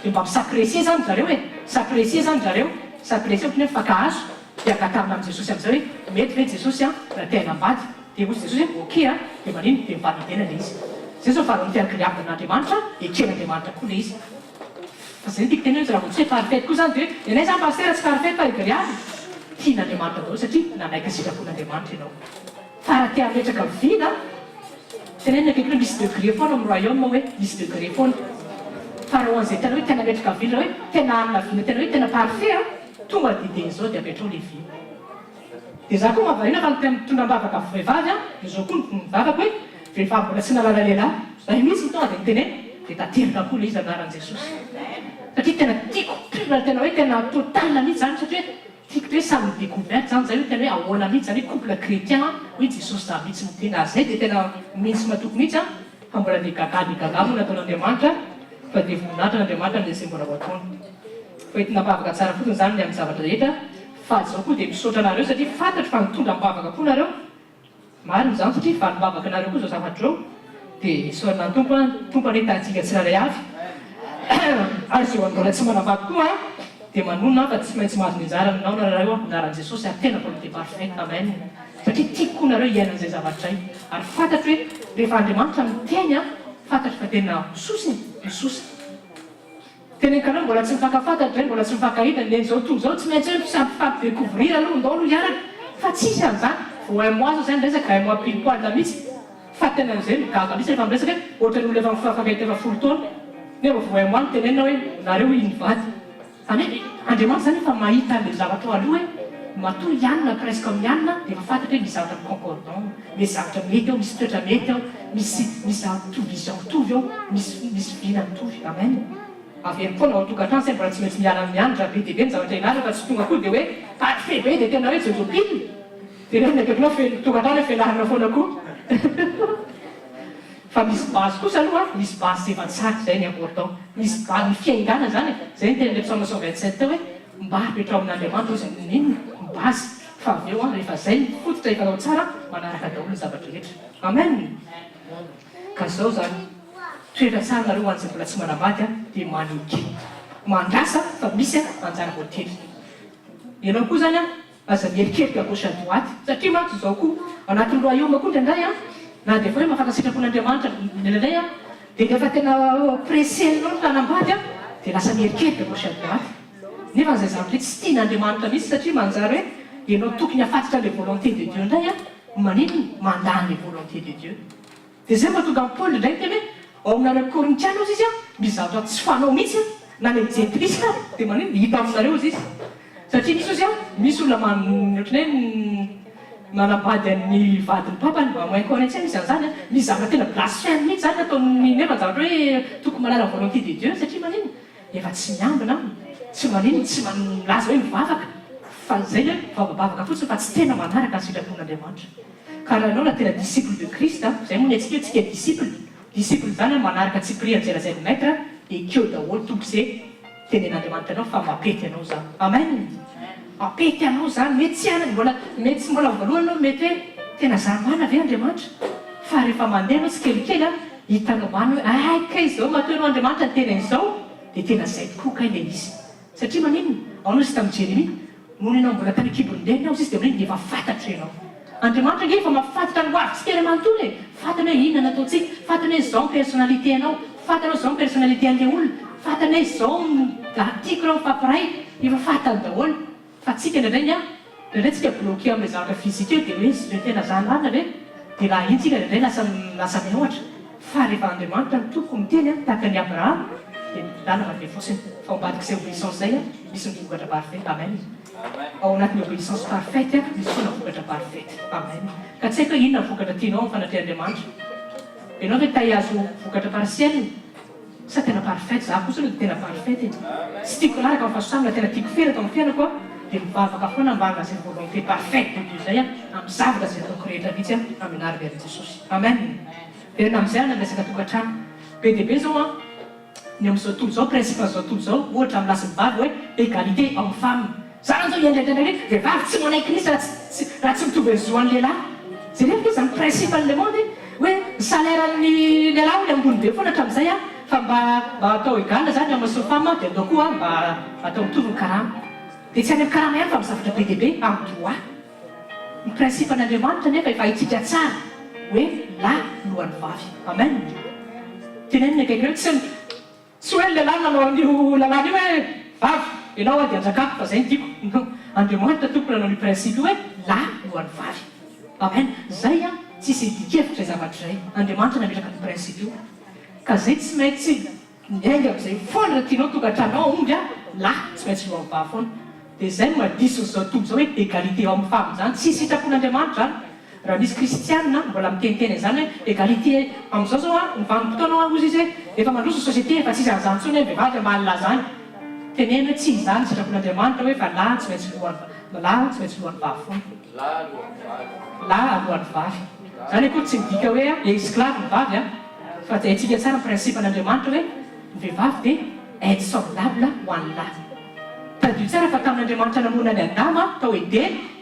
de mba mi-s'apprécier zany zareo e, s'apprécier zany zareo, s'apprécier ohatran'ny hoe mifankahazo de angatahina amin'i Jesosy amin'izay hoe mety ve Jesosy an raha te hanambady de hozy Jesosy hoe ok an, de manino de mi-valider-na le izy. Zay zao volonté agréable an'Andriamanitra, eken'Andriamanitra koa le izy. Fa zay no tiako tenenina raha vao tsy hoe parfaite koa zany de hoe nenay zany pasitera tsy parfaite fa agreable. Tian'Andriamanitra daholo satria nanaiky ny sitrapon'Andriamanitra ianao. Fa raha te hametraka vina, tenenina akaiky hoe misy degré foana ao amin'ny royaume hoe misy degré foana. Fa raha ho an'izay tena hoe te nametraka vina hoe tena hanana vina tena hoe tena parfait an, tonga dia dia izao dia apetrao le vina. Dia za koa mahavariana fa ny tena mitondra am-bavaka vehivavy an, dia zao koa ny vavako hoe vehivavy mbola tsy nahalala lehilahy, zay mihitsy no tonga dia niteneno, dia tanteraka koa ilay izy anaran'i Jesosy. Satria tena tiako pure tena hoe tena total mihitsy zany satria hoe tiako hoe samy mi-decouverte zany zay hoe tena hoe ahoana mihitsy zany hoe couple chrétien hoe Jesosy za mihitsy no tena ary zay dia tena mino sy matoky mihitsy an, fa mbola dia gaga dia gaga moa nataon'Andriamanitra fa dia voninahitra an'Andriamanitra amin'izay mbola ho ataony. Fa entina am-bavaka tsara fotsiny izany ny amin'ny zavatra rehetra. Fa zao koa dia misaotra anareo satria fantatro fa nitondra am-bavaka koa nareo. Marina izany satria valim-bavaka nareo koa izao zavatra izao. Dia isaorana ny Tompo an, Tompo anie hitahy antsika tsirairay avy. Ary izay mbola tsy manambady koa an, dia manonona aho fa tsy maintsy mahazo ny anjarany nao nareo an, anaran'i Jesosy ary tena volonté parfaite. Amen. Satria tiako koa nareo hiaina an'izay zavatra izay. Ary fantatro hoe rehefa Andriamanitra miteny an, fantatro fa tena misosa e, misosa. Teneniko anao mbola tsy mifankafantatra eh, mbola tsy mifankahita, ny an'izao tontolo izao tsy maintsy hoe samy mifampi-decouvrir aloha, ndao aloha hiaraka, fa tsisy an'izany, vao un mois zao zay niresaka, un mois pile poil mihitsy, fa tena am'zay migaga mihitsy rehefa miresaka hoe ohatran'ny olona efa mifankahita efa folo taona, nefa vao un mois no tenenina hoe nareo hivady, zany hoe Andriamanitra zany efa mahita an'le zavatra ao aloha hoe matoa hianina presque mianina dia efa fantatra hoe misy zavatra mi-concordant, misy zavatra mety ao, misy toetra mety ao, misy misy zavatra mitovy vision mitovy ao, misy misy vina mitovy. Amen. Averiko foana ao an-tokantrano izay mbola tsy maintsy miala amin'ny andra be dia be ny zavatra ianarana fa tsy tonga koa dia hoe parfait be dia tena hoe jojo pile dia nefa ny akaikinao feno tokantrano hoe fianarana foana koa fa misy base kosa aloha misy base efa tsara izay ny important misy base ny fiaingàna izany e izay ny tenin'ilay psaume 127 teo hoe mba apetraho amin'Andriamanitra hozy ny inona ny base Fa avy eo an, rehefa zay ny fototra efa atao tsara, manaraka daholo ny zavatra rehetra. Amen! Ka zao zany, toetra tsara nareo ho an'izay mbola tsy manambady an, dia maneke. Mandrasa fa misy an, anjara voatendry. Ianao koa zany an, aza mierikerika à gauche à droite, satria mantsy zao koa, anatin'ny royaume koa indraindray an, na dia efa hoe mahafantatra sitrapon'Andriamanitra indraindray an, dia rehefa tena pressé loatra hanambady an, dia lasa mierikerika à gauche à droite. Nefa izay zavatra izay tsy tian'Andriamanitra mihitsy satria manjary hoe ianao tokony hafatotra an'ilay volonté de Dieu indray an, maninona? Mandà an'ilay volonté de Dieu. Dia izay no mahatonga an'i Paoly indray niteny hoe ao aminareo Korintiana hozy izy an, misy zavatra tsy fanao mihitsy an, na ny jentilisa ary dia maninona? Hita aminareo hozy izy. Satria misy hozy an, misy olona man, ohatran'ny hoe manambady an'ny vadin'ny papany, au moins Korintiana misy an'izany an, misy zavatra tena blasphème mihitsy izany ataon'ny, nefa ny zavatra hoe tokony mahalala volonté de Dieu satria maninona? Efa tsy miambina aho, tsy maninona, tsy milaza hoe mivavaka, fa izay ilay hoe mivavabavaka fotsiny fa tsy tena manaraka ny sitrapon'Andriamanitra. Ka raha ianao na tena disciple de Christ, izay moa ny antsika hoe tsika disciple, disciple izany an manaraka tsipiriany izay lazain'ny Maître, ekeo daholo Tompo ze tenen'Andriamanitra anao fa mampety anao izany. Amen! Mampety anao izany, mety tsy any, mbola, mety tsy mbola voalohany ianao mety hoe tena zany marina ve Andriamanitra? Fa rehefa mandeha ianao tsikelikely an, Hitanao marina hoe hay kay izao matoa ianao Andriamanitra niteny an'izao dia tena izay tokoa kay ilay izy. Satria maninona? Ahoana hoy izy tamin'i Jeremia? Nony ianao mbola tany an-kibon'ny reniny aho, hoy izy, dia maninona? Efa fantatro ianao. Andriamanitra ange efa mahafantatra ny hoavintsika iray manontolo e! Fantany hoe inona no ataontsika, fantany hoe izao ny personnalité anao, fantany hoe izao ny personnalité an'ilay olona, fantany hoe izao no tiako raha mifampiray, efa fantany daholo. Fa tsika indraindray ny ahy, indraindray tsika bloqué amin'ilay zavatra physique eo dia hoe izay tena zany marina ve? Dia raha iny tsika indraindray lasa lasa mihoatra. Fa rehefa Andriamanitra no Tompoko miteny an, tahaka an'i Abrahama, dia midàna mandeha fotsiny. Fa ao ambadik'izay obéissance izay an, misy ny vokatra parfait. Amen. Ao anatin'ny obéissance parfaite an, misy foana vokatra parfaite. Amen. Ka tsy haiko hoe inona ny vokatra tianao amin'ny fanatrehan'Andriamanitra. Ianao ve te hahazo vokatra partiel? Sa tena parfaite? Za kosa aloha dia tena parfaite e! Tsy tiako raraka ny fahasoavana, tena tiako feno ato amin'ny fiainako aho, dia mivavaka foana mba hanana izay volonté parfaite de Dieu izay aho amin'ny zavatra izay ataoko rehetra mihitsy aho amin'ny anaran'i Jesosy. Amen! Velona amin'izay aho na miresaka tokantrano. Be dia be izao an, ny amin'izao tontolo izao, principe an'izao tontolo izao, ohatra amin'ny lahy sy ny vavy hoe égalité homme femme. Zany zao hiandraindraina hoe vehivavy tsy manaiky mihitsy raha tsy raha tsy mitovy ny zo an'ny lehilahy. Jereo ange izany principe an'ny le monde e! Hoe ny salaire an'ny lehilahy hono ambony be foana hatramin'izay an, fa mba mba atao egal zany homme sy femme dia andao koa mba atao mitovy ny karama. Dia tsy any amin'ny karama ihany fa amin'ny zavatra be dia be, amin'ny droit. Ny principe an'Andriamanitra nefa efa haintsika tsara hoe lahy lohan'ny vavy. Amen. Teneno ny akaikinao hoe tsy Tsy hoe ny lehilahy no nanao an'io lalàna io hoe vavy, ianao aho dia anjakako fa zay no tiako. Non, Andriamanitra tompoko nanao an'io principe io hoe lahy no an'ny vavy. Amen. Zay an, tsisy idian-kevitra izay zavatra izay. Andriamanitra nametraka an'io principe io. Ka zay tsy maintsy miainga amin'izay foana raha tianao tokantranonao hahomby an, lahy tsy maintsy lohan'ny vavy foana. Dia zay no mahadiso an'izao tontolo izao hoe égalité homme femme izany. Tsy sitrapon'Andriamanitra izany. Raha misy kristianina mbola miteniteny an'izany hoe égalité amin'izao zao an, ny vanim-potoana hoa hozy izy hoe efa mandroso ny société efa tsisy an'izany intsony hoe vehivavy hamaly zany. Teneno hoe tsy izany ny sitrapon'Andriamanitra hoe fa lahy tsy maintsy lohan'ny lahy tsy maintsy lohan'ny vavy foana. Lahy alohan'ny vavy. Izany akory tsy midika hoe esclave ny vavy an, fa haintsika tsara ny principe an'Andriamanitra hoe ny vehivavy dia aide semblable ho an'ny lahy. Tadidio tsara fa tamin'Andriamanitra namorona an'i Adama tao Edena,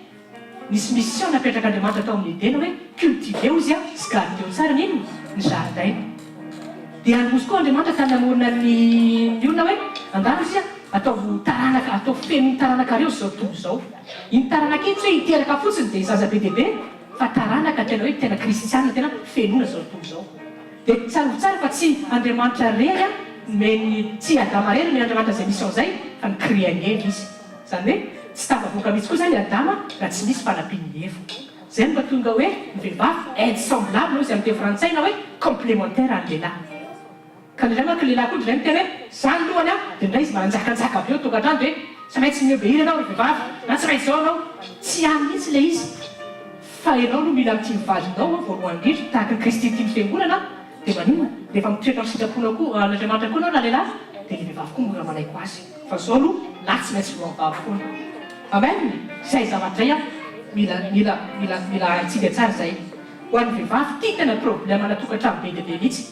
Nisy mission napetrak'Andriamanitra tao amin'ny Edena hoe cultiver ozy an sy gardeo tsara ny inona? Ny jardin. Dia niroso koa Andriamanitra tany namorona ny ny olona hoe andalo ozy an ataovy taranaka ataovy feno ny taranakareo izao tontolo izao. Iny taranaka iny tsy hoe hiteraka fotsiny dia zaza be dia be fa taranaka tena hoe tena kristiana tena fenoina izao tontolo izao. Dia tsarovy tsara fa tsy Andriamanitra rery an nomeny tsy i Adama rery nomen'Andriamanitra izay mission izay fa ni-créer-ny Eva izy. Izany hoe tsy tafavoaka mihitsy koa izany i Adama raha tsy misy fanampian'i Eva. Izay no mahatonga hoe ny vehivavy aide semblable hozy amin'ny teny frantsay na hoe complémentaire an'ny lehilahy. Ka indraindray manko ny lehilahy koa indraindray miteny hoe za ny lohany an, dia indraindray izy manjakanjaka avy eo tokantrano dia hoe tsy maintsy mi-obéir ianao ry vehivavy na tsy maintsy izao ianao. Tsy any mihitsy ilay izy fa ianao aloha mila mitia ny vadinao voalohany indrindra tahaka an'i Kristy tia ny fiangonana. Dia maninona? Rehefa mitoetra amin'ny sitraponao koa, an'Andriamanitra koa ianao ralehilahy, dia ilay vehivavy koa mora manaiky ho azy. Fa zao aloha, lahy tsy maintsy lohan'ny vavy foana. Amen! Izay zavatra izay an, mila, mila, mila, mila haintsika tsara izay. Ho an'ny vehivavy, ity tena problème-na tokantrano be dia be mihitsy.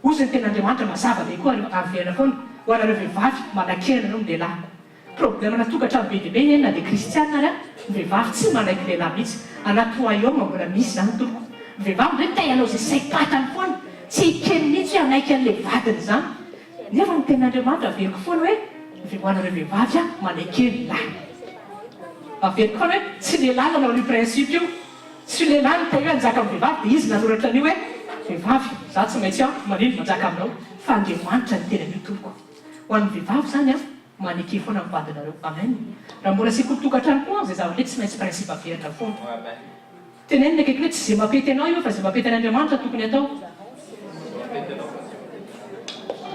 Hozy ny tenin'Andriamanitra mazava be koa ary averina foana, ho anareo vehivavy, manakena anareo ny lehilahy. Problème na tokantrano be dia be eny na dia kristiana ary ny vehivavy tsy manaiky lehilahy mihitsy. Anaty royaume mbola misy izany tompoko. Ny vehivavy ndray te hanao izay saim-patany foana, tsy ekeny mihitsy hoe hanaiky an'ilay vadiny izany. Nefa ny tenin'Andriamanitra averiko foana hoe ny ho anareo vehivavy a maneke ny lahy. Averiko foana hoe tsy lehilahy nanao an'io principe io, tsy lehilahy niteny hoe hanjaka amin'ny vehivavy dia izy nanoratra an'io hoe vehivavy za tsy maintsy an manino manjaka aminao fa Andriamanitra niteny an'io tompoko. Ho an'ny vehivavy izany an Maneke foana ny vadinareo. Amen. Raha mbola sekoly tokantrano koa zay zavatra tsy maintsy principe averina foana. Teneno ny akaiky hoe tsy ze mampety anao io fa ze mampety an'Andriamanitra tokony atao.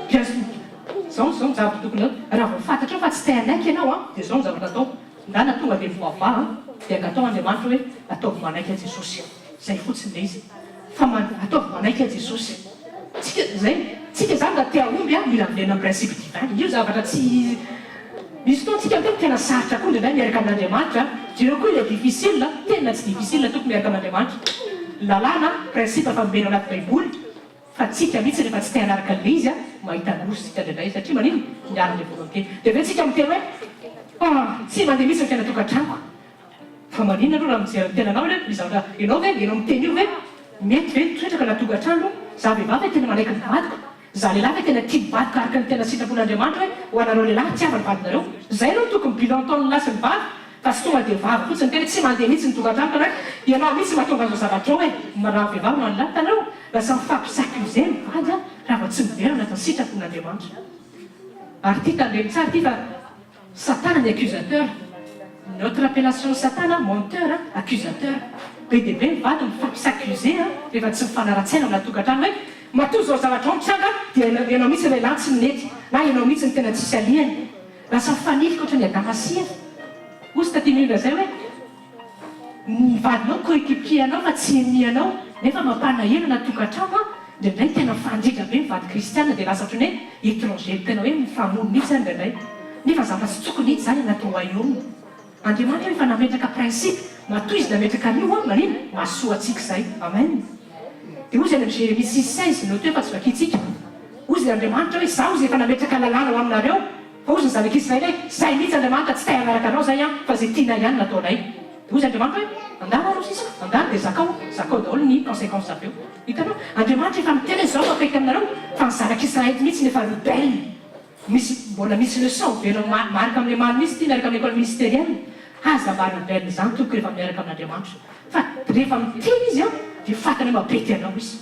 Bien sûr. Zao zao ny zavatra tokony atao. Raha vao fantatrao fa tsy te hanaiky ianao an, dia zao ny zavatra atao. Ndana tonga dia voavaha an, dia angatao Andriamanitra hoe ataovy manaiky aho Jesosy. Zay fotsiny le izy. Fa man, ataovy manaiky aho Jesosy. Tsika, zay, tsika zany raha te hahomby an, mila miverina amin'ny principe divin. Io zavatra tsy, misy fotoana tsika miteny tena sarotra koa indraindray miaraka amin'Andriamanitra an. Jereo koa ilay difficile, tena tsy difficile tompoko miaraka amin'Andriamanitra. Lalàna, principe efa nomena ao anaty baiboly, fa tsika mihitsy rehefa tsy te hanaraka an'ilay izy an, mahita loza tsika indraindray satria maninona? Miala amin'ilay volonté. Dia avy eo tsika miteny hoe, ah, tsy mandeha mihitsy ny fiainan-tokantranoko. Fa maninona aloha raha mijery ny tenanao ianao misy zavatra ianao ve ianao miteny io ve mety ve ny toetrako anaty tokantrano za vehivavy ve tena manaiky ny vadiko? Za lehilahy ve tena tia ny vadiko araka ny tena sitrapon'Andriamanitra hoe ho anareo lehilahy tiava ny vadinareo. Zay aloha no tokony bilan ataon'ny lahy sy ny vavy fa tsy tonga dia vavy fotsiny tena hoe tsy mandeha mihitsy ny tokantrano ka hoe ianao mihitsy mahatonga an'izao zavatra izao e! Raha vehivavy no any lahy hitanareo lasa mifampi-s'accuser ny vady an raha vao tsy miverina anatin'ny sitrapon'Andriamanitra. Ary ity tandremo tsara ity fa Satana ny accusateur. Ny autre appellation ny satana menteur, accusateur. Be dia be ny vady mifampi-s'accuser rehefa tsy mifanara-tsaina ao anaty tokantrano hoe matoa izao zavatra izao mitranga dia ianao mihitsy ilay lahy tsy nety na ianao mihitsy no tena tsisy alihany. Lasa mifanilika ohatran'i Adama sy Eva. Hozy taty mirindra izay hoe ny vadinao coéquipier anao fa tsy ennemi anao nefa mampanahelo anaty tokantrano an, indraindray tena mifandrindra be ny vady kristiana dia lasa ohatran'ny hoe étranger tena hoe mifamono mihitsy any indraindray nefa zavatra tsy tokony hita izany anaty royaume. Andriamanitra efa nametraka principe matoa izy nametraka an'io an manino? Mahasoa antsika izay. Amen. Dia hozy any amin'ny Jérémie 6, 16 note fa tsy vakintsika. Hozy Andriamanitra hoe izaho izay efa nametraka lalàna ho aminareo. Fa hozy ny zanak'Israely hoe, Zay mihitsy Andriamanitra, tsy te hanaraka anao zay an, fa zay tianay ihany no ataonay. Dia hozy Andriamanitra hoe, Andana aloha sisa, andana dia zakao, zakao daholo ny consequences avy eo. Hitanao? Andriamanitra efa miteny hoe zao no akaiky aminareo, fa ny zanak'Israely mihitsy no efa rebelle. Misy, mbola misy leçon velona miaraka amin'ilay maly mihitsy ity, miaraka amin'ny école ministérielle. Aza mba rebelle izany tompoko rehefa miaraka amin'Andriamanitra. Fa rehefa miteny Izy an, dia fantany hoe mapety anao Izy.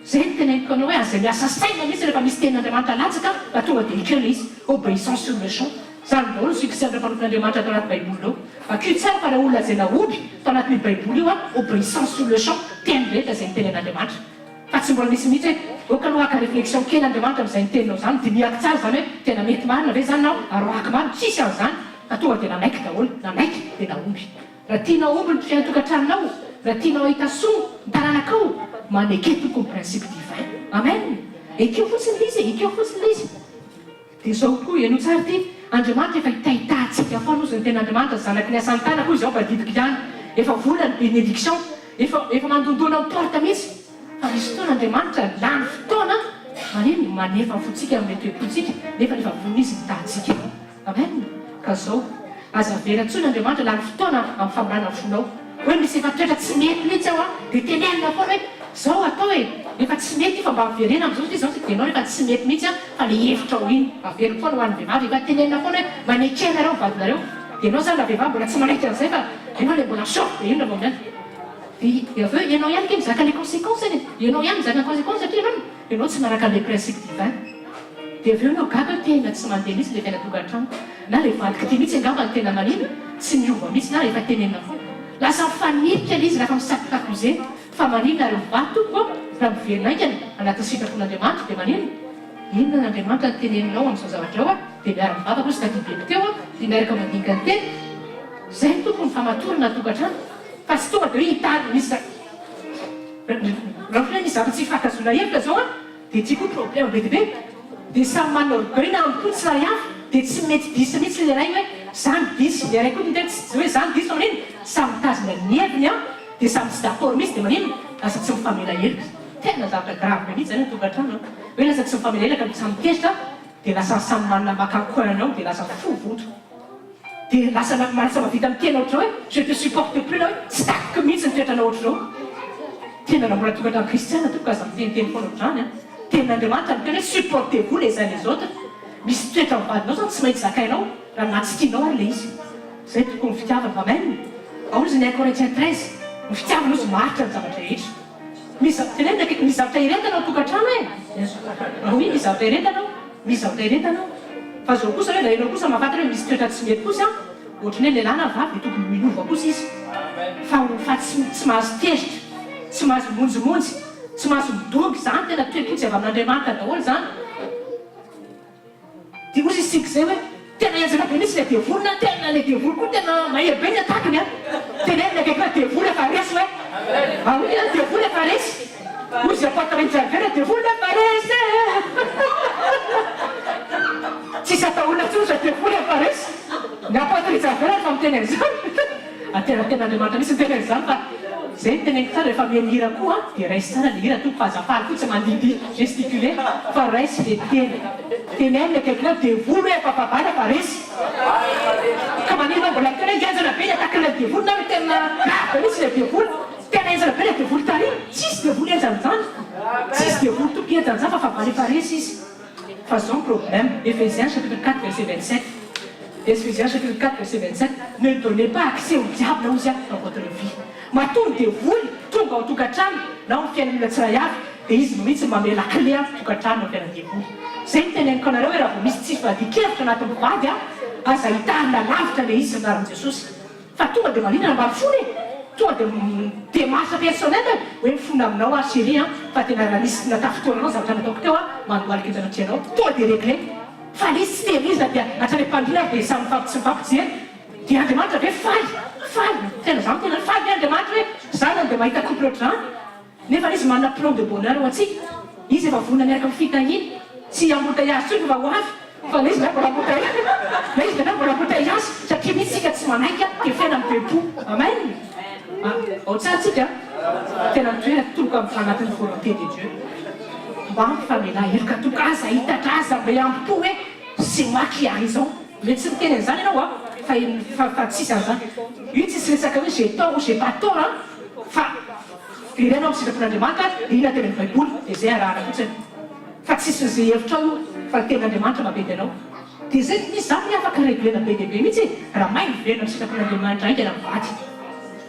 Zay no teneniko anao hoe aza miasa saina mihitsy rehefa misy tenin'Andriamanitra latsaka fa tonga dia ekeo ilay izy. Obéissance sur le champ. Zany daholo ny succès an'ireo mpanompon'Andriamanitra ato anaty baiboly ireo. Vakio tsara fa raha olona izay nahomby tao anatin'io baiboly io an, obéissance sur le champ, teny rehetra izay nitenen'Andriamanitra. Fa tsy mbola nisy mihitsy hoe ok aloha haka réflexion kely Andriamanitra amin'izay niteninao izany, dinihako tsara izany hoe tena mety marina ve izany na aroahako marina, tsisy an'izany fa tonga dia nanaiky daholo, nanaiky dia nahomby. Raha tianao homby ny fiainantokantranonao, raha tianao hahita soa ny taranakao, maneke tompoko ny principe divin. Amen! Ekeo fotsiny ilay izy e, ekeo fotsiny ilay izy. Dia izao koa, henoy tsara ity, Andriamanitra efa hitahitaha antsika foana hozy ny tenin'Andriamanitra, zanaky ny asan'ny tanako hoy izao fa adidiko ihany. Efa vola ny bénédiction, efa efa mandondona amin'ny porte mihitsy. Fa misy fotoana Andriamanitra lany fotoana manino? Manefa ny fontsika amin'ilay toe-pontsika, nefa efa vonona Izy hitaha antsika. Amen! Ka zao, aza avela intsony Andriamanitra lany fotoana amin'ny famorana ny fonao. Hoe misy efa toetra tsy mety mihitsy ao an, dia tenenina foana hoe zao atao e, efa tsy mety io fa mba averena amin'izao satria zao dia enao efa tsy mety mihitsy an, fa le hevitrao iny averiko foana ho an'ny vehivavy, efa tenenina foana hoe maneke anareo ny vadinareo, dia enao zany ravehivavy mbola tsy manaiky an'izay fa enao le mbola chaud dia inona vao miala. Dia avy eo enao ihany ange mizaka le consequence e, enao ihany mizaka ny consequence satria enao enao tsy manaraka an'le principe divin. Dia avy eo ianao gaga hoe tena tsy mandeha mihitsy ilay fiainan-tokantranoko. Na ilay vadiko ity mihitsy angamba no tena manina, tsy miova mihitsy na efa tenenina foana. Lasa mifanilika ilay izy rehefa mi-s'accuser fa maninona ary mivady tompoko a! Raha miverina haingana anatin'ny sitrapon'Andriamanitra dia maninona? Inona an'Andriamanitra no teneninao amin'izao zavatra izao a? Dia miara-mivavaka hozy tadidiako teo a! Dia miaraka mandinika ny teny. Izay no tokony famatorana ny tokantrano fa tsy tonga dia hoe hitady misy raha ohatra hoe misy zavatra tsy ifankahazoana hevitra izao a! Dia ty koa problème be dia be, dia samy manana orgueil na amiko tsy ray hafa, dia tsy mety diso mihitsy le ray hoe za no diso, le ray koa miteny tsy hoe za no diso fa manino, samy mitazona ny heviny an, dia samy tsy d'accord mihitsy dia manino, lasa tsy mifamela heloka, tena zavatra grave be mihitsy zany ny tokantrano an, hoe lasa tsy mifamela helaka no samy tezitra dia lasa samy manana maka coin ao dia lasa fo vonto. Dia lasa lasa mahavita miteny ohatr'izao hoe je te supporte plus na hoe tsy takiko mihitsy ny toetranao ohatr'izao. Tena raha mbola tokantrano kristiana tompoko aza miteniteny foana ohatr'izany an. Tenin'Andriamanitra miteny hoe supportez-vous les uns les autres. Misy toetra amin'ny vadinao zany tsy maintsy zakainao raha na tsy tianao ary ilay izy. Izay tompoko ny fitiavana. Amen. Ao ozy ny 1 Corinthiens 13, ny fitiavana ozy maharitra ny zavatra rehetra. Misy tenenina akaiky misy zavatra irehetana ao tokantrano e! Oui misy zavatra irehetana ao, misy zavatra irehetana ao. Fa zao kosa hoe raha enao kosa mahafantatra hoe misy toetra tsy mety kosa an, ohatran'ny hoe lehilahy na vavy dia tokony miova kosa izy. Fa fa tsy tsy mahazo tezitra, tsy mahazo mimonjimonjy, tsy mahazo midongy, zany tena toe-po tsy avy amin'Andriamanitra daholo zany. Dia hozy isika izay hoe, tena henjana be mihitsy ilay devoly na tena ilay devoly koa tena mahery be ny attaque-ny an! Tenenina akaiky hoe devoly efa resy hoe! Ahoana ihany devoly efa resy? Hozy Apôtre Richard hoe devoly efa resy e! Tsisy atahorana intsony fa devoly efa resy! Ny Apôtre Richard rehefa miteny an'izany. Ateraten'Andriamanitra mihitsy ny teny an'izany fa zay no teneniko tsara rehefa mihaino hira koa dia raiso tsara le hira tompoko fa aza faly fotsiny mandidy gesticuler fa raiso le teny teneno ny akaikinao devoly hoe efa fahavalo efa resy ka maninona mbola miteny hoe henjana be ny attaque-nilay devoly na hoe tena grave be mihitsy ilay devoly. Tena henjana be ilay devoly tary. Tsisy devoly henjana izany. Tsisy devoly tokony henjana izany fa fahavalo efa resy izy. Fa zao ny problème, Ephésiens chapitre 4 verset 27, Ephésiens chapitre 4 verset 27, ne donnez pas accès au diable hozy aho dans votre vie. Matoa ny devoly tonga ao an-tokantrano na ao amin'ny fiainan'olona tsiray avy dia izy mihitsy no manome la clé an tokantrano ao fiainan'ny devoly. Zay no teneniko anareo hoe raha vao misy tsy fivadian-kevitra anatin'ny mpivady an, aza hitarina lavitra le izy amin'ny anaran'i Jesosy. Fa tonga dia maninona mba mifona e! Tonga dia démarche personnelle e! Hoe mifona aminao aho chérie an, fa tena raha nisy natafintohina anao zavatra nataoko teo an, mandohalika eto anatrehanao. Tonga dia réglé. Fa le izy tsy tehirizina dia hatrany am-pandriana ary dia samy mifampi tsy mifampijery. Dia Andriamanitra ve faly? Faly? Tena za miteny hoe faly ve Andriamanitra hoe zanany dia mahita couple ohatr'izany? Nefa izy manana plan de bonheur ho antsika. Izy efa vonona miaraka amin'ny fitahiana. Tsy hi-embouteillage intsony fa ho avy. Fa ilay izy indray mbola embouteillage. Ilay izy indray mbola embouteillage satria mihitsy isika tsy manaiky dia fiainana mibe-po. Amen. Ao tsara tsika. Tena mitoera tompoko amin'ny anatin'ny volonté de Dieu. Mba mifamelà heloka tompoko. Aza hitatra, aza mbe ampo hoe c'est moi qui a raison. Mety tsy miteny an'izany ianao an, fa fa fa tsisy an'izany. Io tsisy resaka hoe j'ai tort ou j'ai pas tort an, fa Jerena ao amin'ny sitrapon'Andriamanitra dia inona tenin'ny baiboly dia izay arahana fotsiny fa tsisy izay hevitrao io fa ny tenin'Andriamanitra mabedy anao dia izay misy zany ny afaka reglena be dia be mihitsy e raha mahay miverina amin'ny sitrapon'Andriamanitra haingana mivady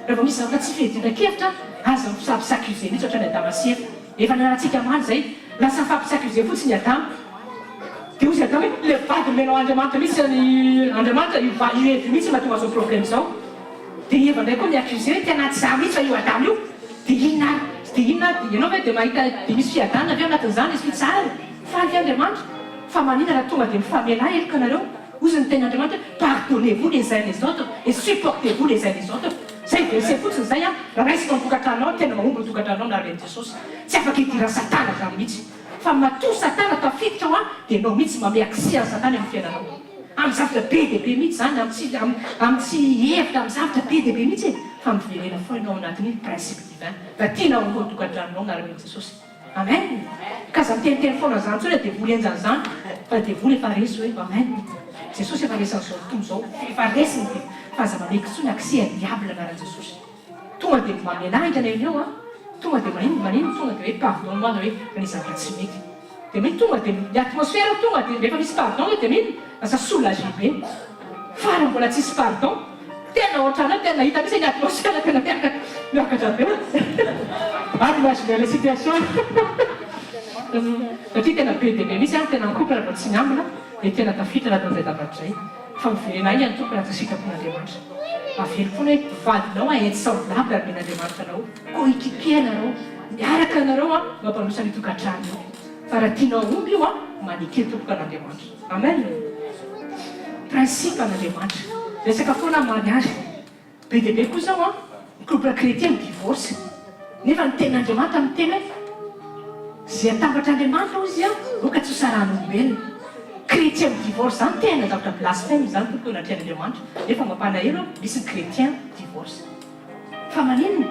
raha vao misy zavatra tsy fiadiana-kevitra aza mifampi-s'accuser mihitsy ohatran'i Adama sy Eva efa nianarantsika omaly izay lasa mifampi-s'accuser fotsiny i Adama dia hozy Adama hoe ilay vady nomenao Andriamanitra mihitsy Andriamanitra io io Eva io mihitsy mahatonga an'izao problème izao Dia i Eva indray koa mi-accuser hoe tena tsy za mihitsy fa io Adama io. Dia inona ary? Dia inona ary? Dia ianao ve dia mahita dia misy fiadanana ve ao anatin'izany? Misy fitsaharana? Faly ve Andriamanitra? Fa maninona raha tonga dia mifamelà heloka nareo? Hozy ny tenin'Andriamanitra hoe pardonnez-vous les uns les autres et supportez-vous les uns les autres. Zay verset fotsiny zay an! Raha raisinao ny tokantranonao, tena mahomby ny tokantranonao miaraka amin'i Jesosy. Tsy afaka idiran'i Satana zany mihitsy. Fa matoa Satana tafiditra ao an, dia ianao mihitsy manome accès an'i Satana eo amin'ny fiainanao. Amin'ny zavatra be dia be mihitsy izany, amin'ny tsy amin'ny tsy hevitra, amin'ny zavatra be dia be mihitsy e! Fa miverena foana ao anatin'ny principe divin. Raha tianao ho ao tokantranonao miaraka amin'i Jesosy. Amen! Ka aza miteniteny foana an'izany intsony hoe devoly henjana izany, fa devoly efa resy hoe Amen! Jesosy efa resy an'izao tontolo izao, efa resy ny devoly, fa aza mameky intsony accès an'i diable anaran'i Jesosy. Tonga dia mamelà haingana ireo an! Tonga dia maninona maninona tonga dia hoe pardon moi na hoe ny zavatra tsy mety. Dia mino tonga dia ny atmosphère tonga dia rehefa misy pardon eo dia mino lasa soulagé be. Fa raha mbola tsisy pardon tena ohatran'ny hoe tena hita mihitsy ny atmosphère tena miakatra miakatra be. Ary imaginer la situation satria tena be dia be mihitsy an, tena ny couple raha vao tsy miambina dia tena tafiditra anatin'izay zavatra izay. Fa miverena haingana tompoko raha tsy sitrapon'Andriamanitra. Averiko foana hoe vadinao an insemblable nomen'Andriamanitra anao. Coéquipier nareo, miaraka nareo an mampandroso an'io tokantrano io. Fa raha tianao hahomby io an, maneke tompoko an'Andriamanitra. Amen. Principe an'Andriamanitra. Resaka foana ny mariage. Be dia be koa izao an, ny couple chrétien mi-divorce. Nefa ny tenin'Andriamanitra miteny hoe izay atambatr'Andriamanitra hozy an, aoka tsy ho sarahan'olombelona. Chrétien mi-divorce izany tena zavatra blasphème izany tompoko eo anatrehan'Andriamanitra. Nefa mampalahelo an, misy ny chrétien mi-divorce. Fa maninona?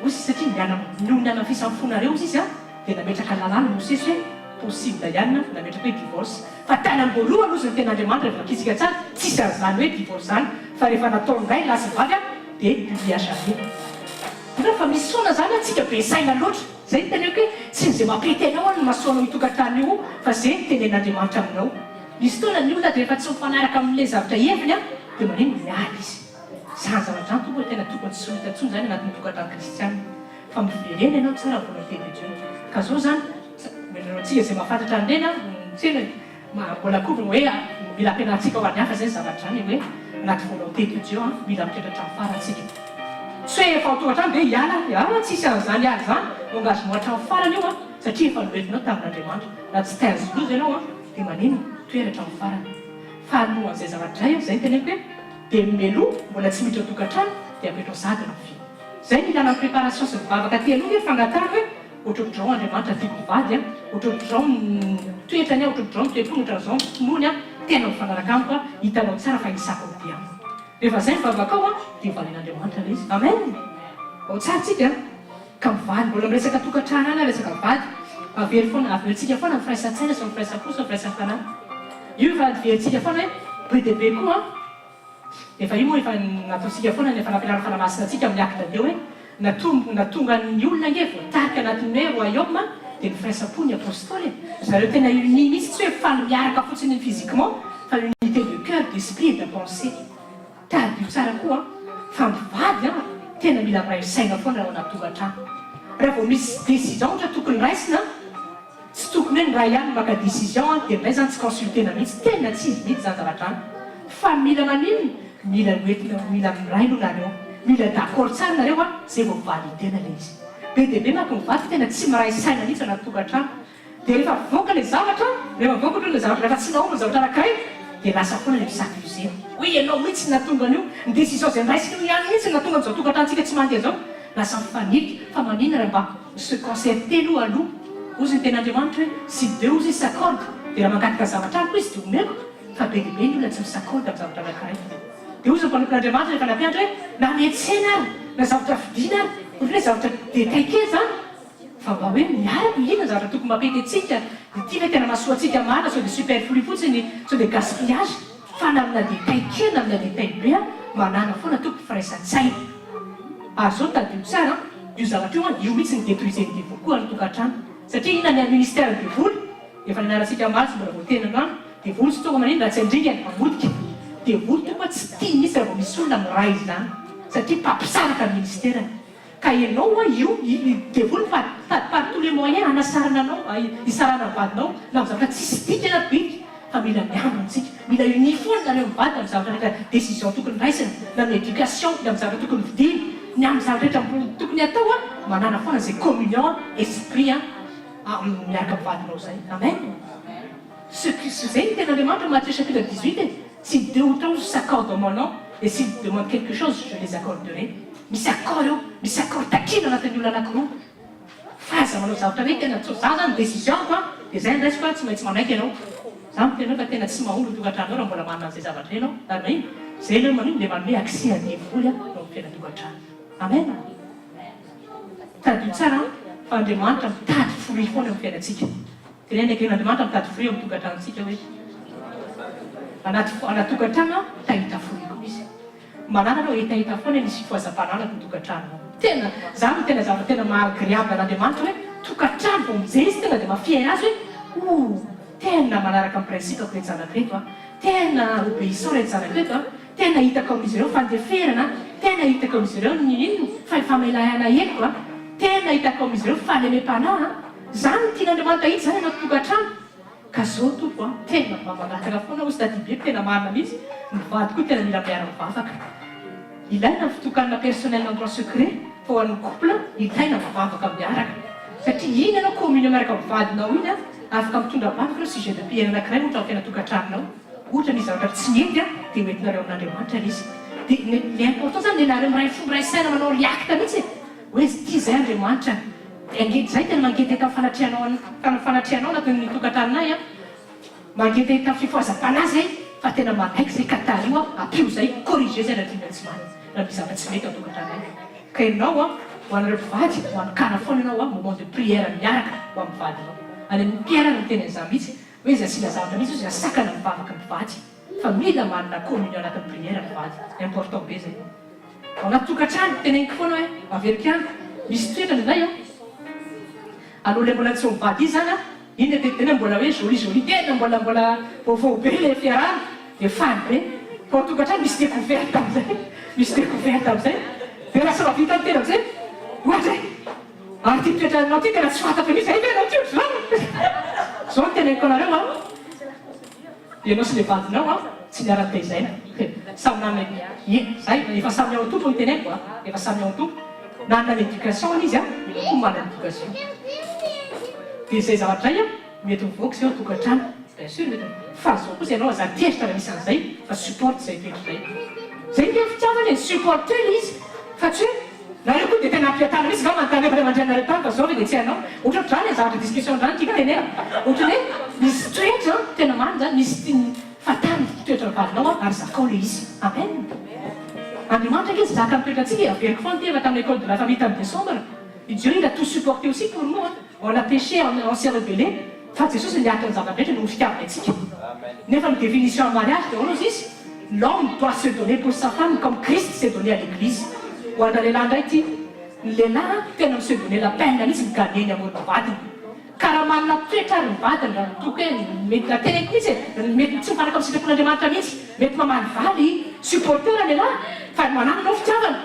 Hoy izy satria niala noho ny hamafisan'ny fonareo hozy izy an, dia nametraka lalàna Mosesy hoe possible ihany na nametraka hoe divorce. Fa tany am-boalohany hozy ny tenin'Andriamanitra rehefa vakintsika tsara, tsisy an'izany hoe divorce izany fa rehefa nataon'ny ray lahy sy ny vavy an, dia publia jamais. Hitanao fa misy foana izany an, tsika be saina loatra. Izay no teneniko hoe tsy ny izay mampety anao an no mahasoa anao io tokantrano io fa izay no tenen'Andriamanitra aminao. Misy fotoana ny olona rehefa tsy mifanaraka amin'ilay zavatra heviny an, dia maninona? Miala izy. Zany zavatra zany tompoko tena tokony tsy ho hita tsony zany anatin'ny tokantrano kristiana fa miverena ianao tsara volonté de Dieu ka zao zany tsika zay mahafantatra an'ireny an tsena mbola koa hoe mila ampianarintsika ho an'ny hafa zay zavatra zany hoe anaty volonté de Dieu an mila mitoetra hatramin'ny farany tsika tsy hoe efa ao tokantrano ve hiala ah tsisy an'izany hiala zany engagement hatramin'ny farany io an satria efa noentinao tamin'Andriamanitra raha tsy te hahazo loza ianao an dia maninona toera hatramin'ny farany fa alohan'izay zavatra zay zay no teneniko hoe Dia meloa mbola tsy miditra tokantrano dia apetrao sahady ny vy. Zay no ilana ny préparation sy ny vavaka aty aloha hoe fangatahana hoe ohatrohatr'izao Andriamanitra tiako mivady a, ohatrohatr'izao ny toetrany a, ohatrohatr'izao ny toe-pony, ohatran'izao ny finoany a, tena mifanaraka amiko a, hitanao tsara fa hisako ny dia amiko. Rehefa zay ny vavakao a, dia valian'Andriamanitra ilay izy. Amen! Ao tsara tsika a! Ka mivady, mbola miresaka tokantrano ihany aho, resaka vady, avelo foana, averintsika foana ny firaisan-tsaina sy ny firaisam-po sy ny firaisam-panahy. Io efa averintsika foana hoe be dia be koa an, efa io moa efa nataontsika foana ny efa nampianarin'ny Fanahy Masina antsika amin'ny acte teo hoe. Natombo natonga ny olona ange voatarika anatin'ny hoe royaume dia ny firaisam-po ny apostoly e! Zareo tena unis mihitsy tsy hoe faly miaraka fotsiny physiquement fa unité de cœur, d'esprit et de pensée. Tadidio tsara koa an! Fa mivady an! Tena mila miray saina foana raha ao anaty tokantrano. Raha vao misy décision ohatra tokony raisina an! Tsy tokony hoe ny ray ihany no maka décision an, dia ny ray zany tsy consulter-na mihitsy, tena tsy izy mihitsy zany zavatra zany. Fa mila maninona? Mila hoentina, mila miray aloha nareo, mila d'accord tsara nareo an, zay vao valider-na le izy. Be dia be manko mivady tena tsy miray saina mihitsy anaty tokantrano. Dia rehefa mivoaka le zavatra, rehefa mivoaka ohatra hoe le zavatra, rehefa tsy nahomby ny zavatra anankiray, dia lasa foana le mi-s'accuser. Hoe ianao mihitsy no nahatonga an'io, ny décision izay niraisina io ihany mihitsy no nahatonga an'izao tokantranontsika tsy mandeha izao. Lasa mifanilika, fa maninona raha mba se concerter aloha aloha? Hozy ny tenin'Andriamanitra hoe si deux hozy izy s'accorde dia raha mangataka zavatra amiko izy dia omeko, fa be dia be ny olona tsy mi-s'accorde amin'ny zavatra anankiray. Dia hozy ny mpanompon'Andriamanitra rehefa nampianatra hoe na miantsena ary, na zavatra vidiana ary, ohatran'ny hoe zavatra détail kely izany, fa mba hoe miaraka, inona ny zavatra tokony mampety antsika, ity ve tena mahasoa antsika marina sao dia superflu fotsiny, sao dia gaspillage. Fa na amina détail kely na amina détail be an, manàna foana tompoko firaisan-tsaina. Ary zao tadidio tsara an, io zavatra io an, io mihitsy no détruiser-n'ny devoly koa any tokantrano. Satria inona ny ministère ny devoly? Efa nianarantsika omaly sy mbola voateny androany, devoly tsy tonga manino raha tsy handringana, hamotika. Devoly tompoko an tsy tia mihitsy raha vao misy olona miray izany. Satria mpampisaraka ny ministerany. Ka enao hoa io i devoly mitady par tous les moyens hanasarana anao hisarahana ny vadinao na amin'ny zavatra tsisy dikany ary biriky fa mila miambina tsika mila unis foana nareo mivady amin'ny zavatra rehetra décision tokony raisina na amin'ny éducation ny amin'ny zavatra tokony vidiana ny amin'ny zavatra rehetra tokony atao a manana foana zay communion esprit a miaraka amin'ny vadinao zay amen ce qui zay ny tenin'Andriamanitra Matthieu chapitre 18 e si deux ou trois s'accordent en mon nom et s'ils demandent quelque chose je les accorderai. Misy accord eo, misy accord takiana anatin'ny olona anakiroa. Fa aza manao zavatra hoe tena tsy, za zany décision-ko an, dia zay no raisiko an, tsy maintsy manaiky ianao. Za miteny anao fa tena tsy mahomby ny tokantranonao raha mbola manana an'izay zavatra izay ianao, ary na inona, zay aloha manino dia manome accès an'ny devoly an eo amin'ny fiainan-tokantrano. Amen. Tadidio tsara an, fa Andriamanitra mitady fruit foana eo amin'ny fiainantsika. Teneno akaiky an'Andriamanitra mitady fruit eo amin'ny tokantranontsika hoe, anaty anaty tokantrano an, te hahita fruit koa izy. Manana anao hetaheta foana ny fifohazam-pananako ny tokantranonao. Tena, zany no tena zavatra tena maha agreable an'Andriamanitra hoe tokantrano vao mijery izy tonga dia maha fier azy hoe ouh tena manaraka ny principe-ko ireto zanako ireto a, tena obéissant ireto zanako ireto a, tena hitako amin'izy ireo fandeferana a, tena hitako amin'izy ireo ny inona fahefamelahana heloka a, tena hitako amin'izy ireo fahalemem-panahy a. Zany no tian'Andriamanitra hita zany anaty tokantrano. Ka zao Tompo a, tena mba mangataka foana hozy tadidio tena marina mihitsy, ny vady koa tena mila miara mivavaka. Ilaina ny fitokanana personnel endroit secret fa ho an'ny couple ilaina mivavaka miaraka. Satria iny ianao communion miaraka amin'ny vadinao iny a, afaka mitondra am-bavaka ianao sujet de prière anakiray ohatra amin'ny fiainan-tokantranonao. Ohatra misy zavatra tsy mety a, dia hoentinareo amin'Andriamanitra ilay izy. Dia ny le important zany le nareo miray fo miray saina manao react mihitsy e. Hoe tia izay Andriamanitra. Dia izay tena mangetaheta amin'ny fanatrehanao fanatrehanao anatin'ny tokantranonay an. Mangetaheta amin'ny fifohazam-panahy izay fa tena manaiky izay ka tariho aho, ampio izay, corriger izay raha tiana tsy marina, raha misy zavatra tsy mety ao an-tokantranonay. Ka ianao an, ho anareo mpivady, manokàna foana ianao an moment de prière miaraka ho amin'ny vadinao. Any amin'ny Pierre no miteny an'izany mihitsy hoe izay asiana zavatra mihitsy hozy asakana ny vavaky ny mpivady fa mila manana communion anatin'ny prière ny vady. Important be izay. Ao anaty tokantrano, teneniko foana hoe, averiko ihany, misy toetra indraindray an, aloha ilay mbola tsy mivady iny izany an, iny ilay tena mbola hoe jolie jolie, tena mbola mbola vaovao be ilay fiarahana, dia faly be, fa ao an-tokantrano misy découverte amin'izay, misy découverte amin'izay, dia lasa mahavita ny tena amin'izay, ohatra e, ary ity toetranao ity tena tsy fantatro mihitsy, hay ve ianao ity ohatr'izany? Izao no teneniko anareo an. Ianao sy le vadinao an tsy niara nitezaina he samy nanana ie zay efa samy ao Tompo ny teneniko a efa samy ao Tompo nanana ny éducation ny izy an ianao koa manana éducation dia zay zavatra zay an mety mivoaka zay ao tokantrano bien sûr mety fa zao kosa ianao aza tezitra raha misy an'izay fa supporte zay toetra zay zay ny tena fitiavana e supporter le izy fa tsy hoe Nareo koa dia tena ampiantana mihitsy ngamba ny tany ray aman-dreninareo tany fa zao ve dia tsy hainao. Ohatrohatr'izany e zavatra discussion zany tiako tenena. Ohatran'ny hoe misy toetra an, tena marina zany, misy ti fantaro ny toetran'ny vadinao an ary zakao le izy. Amen. Andriamanitra ange tsy zaka ny toetrantsika e, averiko foana ity efa tamin'ny école de la famille tamin'ny décembre. I Dieu il a tout supporté aussi pour nous an, on a péché on s'est rebellé fa Jesosy niaritra ny zava-drehetra noho ny fitiavany antsika. Nefa ny définition ny mariage dia ahoana ozy izy? L'homme doit se donner pour sa femme comme Christ s'est donné à l'église. Ho an-dralehilahy indray ity. Ny lehilahy tena mi se donner la peine mihitsy mi-gagner ny amour ny vadiny. Ka raha manana toetra ary ny vadiny raha ny toko hoe mety raha teneniko mihitsy e, mety tsy mifanaraka amin'ny sitrapon'Andriamanitra mihitsy, mety mamalivaly, supporter lehilahy fa manana anao fitiavana.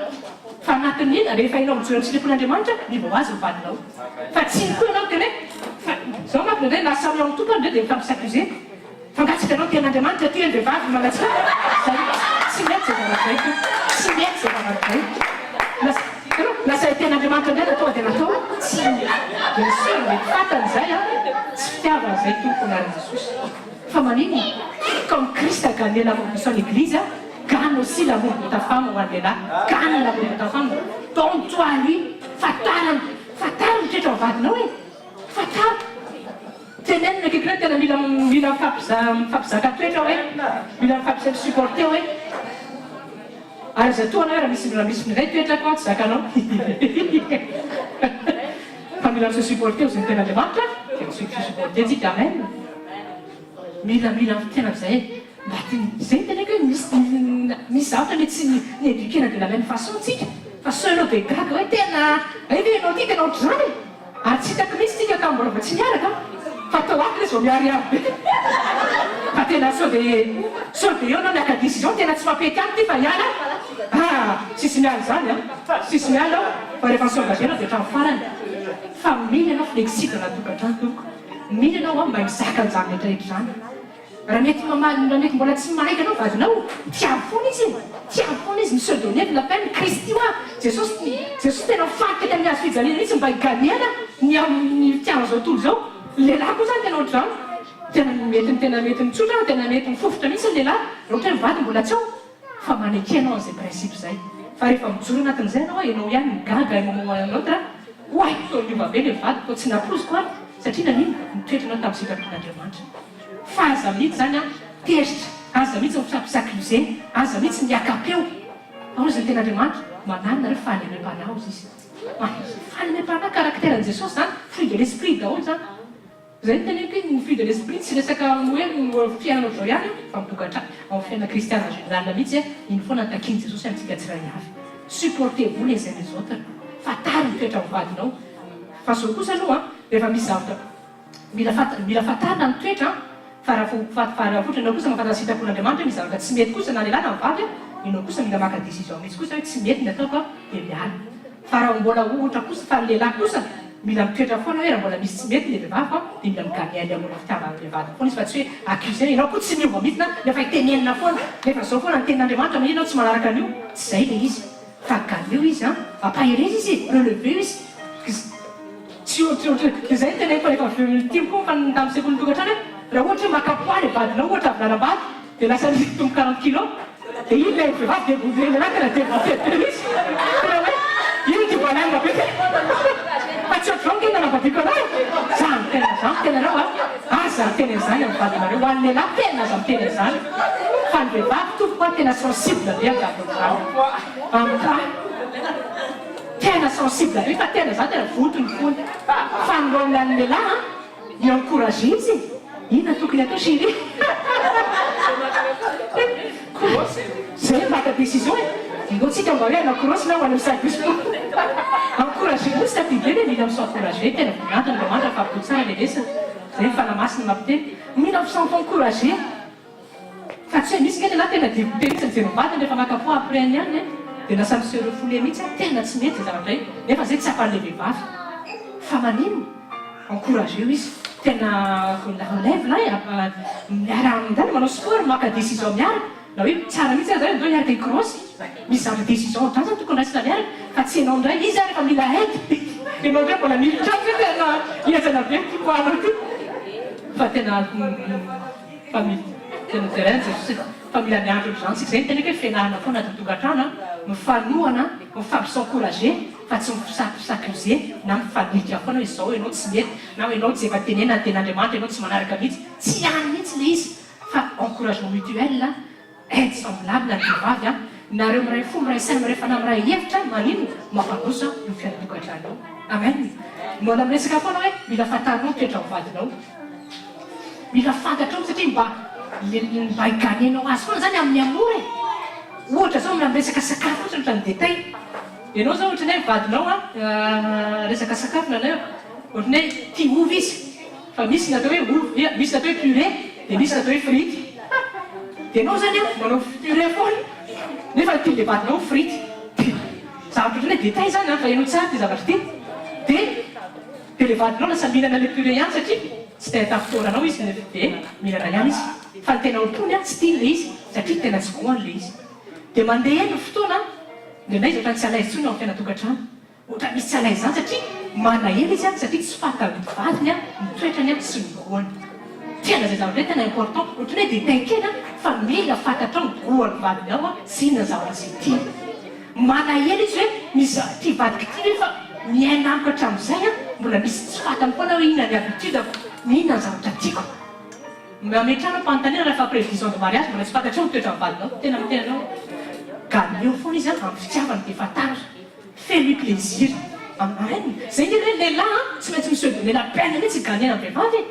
Fa anatin'ny ina, rehefa ianao mijoro amin'ny sitrapon'Andriamanitra, miova ho azy ny vadinao. Fa tsy iny koa ianao miteny hoe fa izao manko indraindray na samy ao amin'ny Tompo ary indray dia mifampi-s'accuser. Fa nga tsy hitanao tian'Andriamanitra ty ny vehivavy mangatsiaka zay tsy mety zay zavatra zay ko tsy mety zay zavatra zay lasa hitanao lasa tian'Andriamanitra indray natao dia natao tsy bien sûr mety fantany zay an tsy fitiavana zay tompoko anaran'i Jesosy fa maninona comme Christ a gagné l'amour de son église gagne aussi l'amour de ta femme ho an'ny lehilahy gagne l'amour de ta femme donne toi à lui fatarany fataro ny toetra ny vadinao e fataro Tenenina akaiky hoe tena mila mila mifampizaka toetra hoe, mila mifampi supporter hoe. Ary aza tohana hoe raha misy raha misy indray toetrako an tsy zakanao. Fa mila mi-se supporter hozy ny tenin'Andriamanitra dia mi-se supporter tsika. Amen. Mila mila tena amizay e. Mba zay no teneniko hoe misy misy zavatra mety tsy ni-eduquer-na de la même façon tsika fa sao ianao dia gaga hoe tena hay ve ianao ity tena ohatr'izany e. Ary tsy hitako mihitsy tsika tamin'ny mbola vao tsy niaraka fa tao ato ilay vao miharihary be fa tena sao dia sao dia eo ianao miaka décision tena tsy mampety amiko ity fa hiala ah tsisy miala izany an tsisy miala ao fa rehefa mi-s'engager ianao dia hatramin'ny farany fa mila ianao flexible anaty tokantrano tompoko mila ianao an mahay mizaka an'izany rehetra rehetra izany. Raha mety mamaly, raha mety mbola tsy manaiky anao vadinao, tiavo foana izy e! Tiavo foana izy, mi se donner de la peine, Kristy hoa, Jesosy, Jesosy tena nifantoka teny amin'ny hazo fijaliana mihitsy mba higanehana ny amin'ny fitiavan'izao tontolo izao. Ny lehilahy koa izany tena ohatr'izany, tena mety tena mety mitsotra, tena mety mifofotra mihitsy ny lehilahy, raha ohatra hoe ny vady mbola tsy ao, fa maneke anao an'izay principe izay. Fa rehefa mijoro anatin'izay ianao, ianao ihany migaga à un moment ou à un autre, oay, toa niova be ilay vadiko, toa tsy nampoiziko ary, satria naninona? Nitoetra ianao tamin'ny sitrapon'Andriamanitra. Fa aza mihitsy zany an tezitra, aza mihitsy mifampi-s'accuser, aza mihitsy miaka-peo. Fa hozy ny tenin'Andriamanitra, mananona nareo fahalemem-panahy hozy izy. Fahalemem-panahy, caractère an'i Jesosy zany, fruit de l'esprit daholo zany. Zay no teneniko hoe ny fruit de l'esprit tsy resaka hoe fiainana ohatr'izao ihany fa mitokantrano, ao amin'ny fiainana kristiana en général mihitsy an, iny foana no takian'i Jesosy amintsika tsirairay avy. Supportez-vous les uns les autres. Fantaro ny toetran'ny vadinao. Fa zao kosa aloha an, rehefa misy zavatra. Mila fat mila fatarina ny toetra an! Fa raha fo fa fa raha fotra ianao kosa mahafantatra ny sitrapon'Andriamanitra hoe misy zavatra tsy mety kosa na lehilahy na vavy an, ianao kosa mila maka décision mihitsy kosa hoe tsy mety ny ataoko an, dia miala. Fa raha mbola ohatra kosa fa ny lehilahy kosa mila mitoetra foana hoe raha mbola misy tsy mety ilay vehivavy an, dia mila mi-gagner an'ilay amour fitiavana an'ilay vadiny foana izy fa tsy hoe accuser ianao koa tsy miova mihitsy na nefa itenenina foana nefa zao foana ny tenin'Andriamanitra maninona ianao tsy manaraka an'io, tsy izay ilay izy fa gagneo izy an, ampaherezo izy e, releveo izy. Tsy ohatra ohatra dia izay no teneniko rehefa avy eo tiako koa fa tamin'ny sekoly tokantrano hoe raha ohatra hoe maka poids ilay vadinao ohatra avy nanambady dia lasa nitombo 40 kilos dia iny ilay vehivavy dégoûté lehilahy tena dégoûté be mihitsy tena hoe iny ty banane be ty fa tsy ohatr'izao ange ny nanambadiako anah e! Za miteny za miteny anareo a aza miteny an'izany amin'ny vadinareo ho an'ny lehilahy tena aza miteny an'izany fa ny vehivavy tompoko a tena sensible be amin'ny zavatra ohatr'izany amin'ny poids. Tena sensible be fa tena za tena vonto ny fony fa ny role an'ny lehilahy an mi encourager izy e! Inona tokony atao chérie? Zay no maka décision e! Ndao tsika mba hoe hanao cross na ho any amin'ny salle de sport Encourager mihitsy taty ivelany mila mi-s'encourager tena voninahitra Andriamanitra fa ampio tsara le lesona zay ny fanahy masina mampiteny mila mi-s'encourager Fa tsy hoe misy nge lehilahy tena dégoûté mihitsy mijery ny vadiny rehefa maka poids après ny any dia lasa mi se refouler mihitsy an, tena tsy mety zay zavatra io, nefa zay tsapan'ilay vehivavy fa maninona, encourageo izy, tena relève là e, miara mindana manao sport, maka décision miaraka, na hoe tsara mihitsy aza hoe ndao hiaraka hi-cross, misy zavatra décision ohatr'izany zany tokony raisina miaraka fa tsy ianao indray, izy ary efa mila aide, ianao indray mbola miditra any hoe tena henjana be ity poids-nao ity, fa tena. Fa mila tena jerena Jesosy e! Fa mila miandry ohatr'izany tsika, izay no teneniko hoe fianarana foana anatin'ny tokantrano an, mifanohana, mifampi-s'encourager fa tsy mifampi-s'accuser na mifanilika foana hoe izao ianao tsy mety na hoe ianao tsy efa tenenina ny tenin'Andriamanitra ianao tsy manaraka mihitsy, tsy any mihitsy ilay izy fa encouragement mutuel, aide semblable ny vehivavy an, nareo miray fo, miray saina, miray fanahy, miray hevitra maninona? Mampandroso io fiainan-tokantrano io. Amen! Mbola miresaka foana hoe mila fantarinao ny toetran'ny vadinao. Mila fantatrao satria mba mba hi-gagner-nao azy foana zany amin'ny amour e! Ohatra zao amin'ny resaka sakafo fotsiny ohatran'ny détail. Ianao zao ohatran'ny hoe vadinao an, resaka sakafo ny anay ohatran'ny hoe tia ovy izy fa misy ny atao hoe ovy, misy ny atao hoe purée dia misy ny atao hoe frite. Dia ianao zany an manao purée foana nefa ny tian'ilay vadinao frite. Dia zavatra ohatran'ny hoe détail zany an fa henoy tsara ity zavatra ity. Dia dia ilay vadinao lasa mihinana ilay purée ihany satria tsy te hahita anao izy dia mihinana ihany izy. Fa ny tena ao am-pony an tsy tiany ilay izy satria tena tsy goût-ny ilay izy. Dia mandeha eny ny fotoana, indraindray izy ohatran'ny tsy à l'aise intsony ao amin'ny fiainan-tokantrano. Ohatran'ny misy tsy à l'aise izany satria manahelo izy satria tsy fantan'ny vadiny ny toetrany sy ny goût-ny. Tena izay zavatra izay tena important, ohatran'ny hoe détail kely fa mila fantatrao ny goût-n'ny vadinao sy inona ny zavatra izay tiany. Malahelo izy hoe misy ity vadiko ity ve fa miaina amiko hatramin'izay mbola misy tsy fantany foana hoe inona ny habitude-ko, inona ny zavatra tiako. Mametrahana fanontaniana raha efa après dix ans de mariage mbola tsy fantatrao ny toetran'ny vadinao, tena miteny anao gagneo foana izy an, amin'ny fitiavana dia fantaro, fais lui plaisir, amen, zay nge le lehilahy an, tsy maintsy mi se donner la peine mihitsy hi-gagner ny vehivavy e,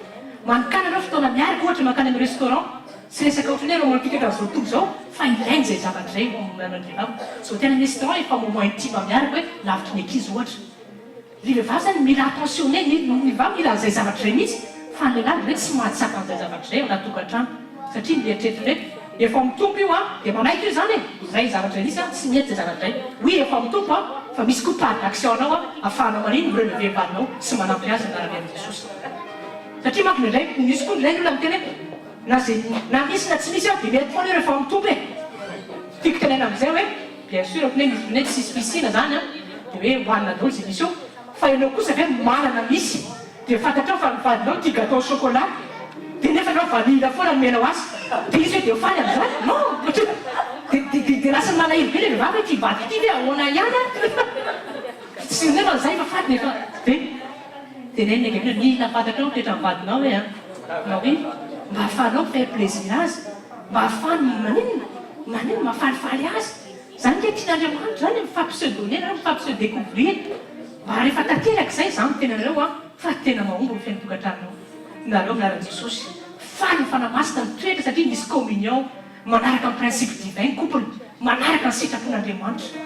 manokana anao fotoana miaraka ohatra mankany amin'ny restaurant, tsy resaka ohatran'ny hoe romantique ohatran'izao tontolo izao fa ilaina izay zavatra izay ho an'ny vehivavy, tsy voatery any restaurant efa moment intime miaraka hoe lavitry ny ankizy ohatra. Ny vehivavy zany mila attentionner, ny ny vehivavy mila an'izay zavatra izay mihitsy fa ny lehilahy indray tsy mahatsapa an'izay zavatra izay ao anaty tokantrano satria mieritreritra ny hoe efa ao amin'ny Tompo io an, dia manaiky io izany e, izay zavatra izay mihitsy an, tsy mety izay zavatra izay, oui efa ao amin'ny Tompo an, fa misy koa part d'action anao an, ahafahanao manino, mi-relever ny vadinao sy manampy azy amin'ny anaran'i Jesosy. Satria manko indraindray, misy koa indraindray ny olona miteny hoe na izay na misy na tsy misy aho dia mety foana io rehefa ao amin'ny Tompo e. Tiako tenenina amin'izay hoe. Bien sûr ohatran'ny hoe misy hoe tsisy piscine zany an, dia hoe hohanina daholo izay misy eo, fa ianao kosa ve manana misy dia fantatrao fa ny vadinao tia gâteau au chocolat dia nefa ianao vanille foana no omenao azy dia izy hoe dia ho faly amin'izany? Non! Dia dia dia lasa malahelo be ilay vehivavy hoe ity vadiko ity ve ahoana ihany an? Tsy nefa izay efa faty dia efa dia tenenina akaiky hoe mila fantatrao ny toetran'ny vadinao hoe an, Marie, mba ahafahanao mi-faire plaisir azy. Mba ahafahany maninona? Maninona? Mahafalifaly azy. Izany ange tian'Andriamanitra izany e, mifampi-se donner nareo, mifampi-se découvrir. Mba rehefa tanteraka izay, izaho miteny anareo an, fa tena mahomby ny fiainan-tokantranonao. Nareo amin'ny anaran'i Jesosy. Faly ny Fanahy Masina mitoetra satria misy communion, manaraka ny principe divin ny couple, manaraka ny sitrapon'Andriamanitra.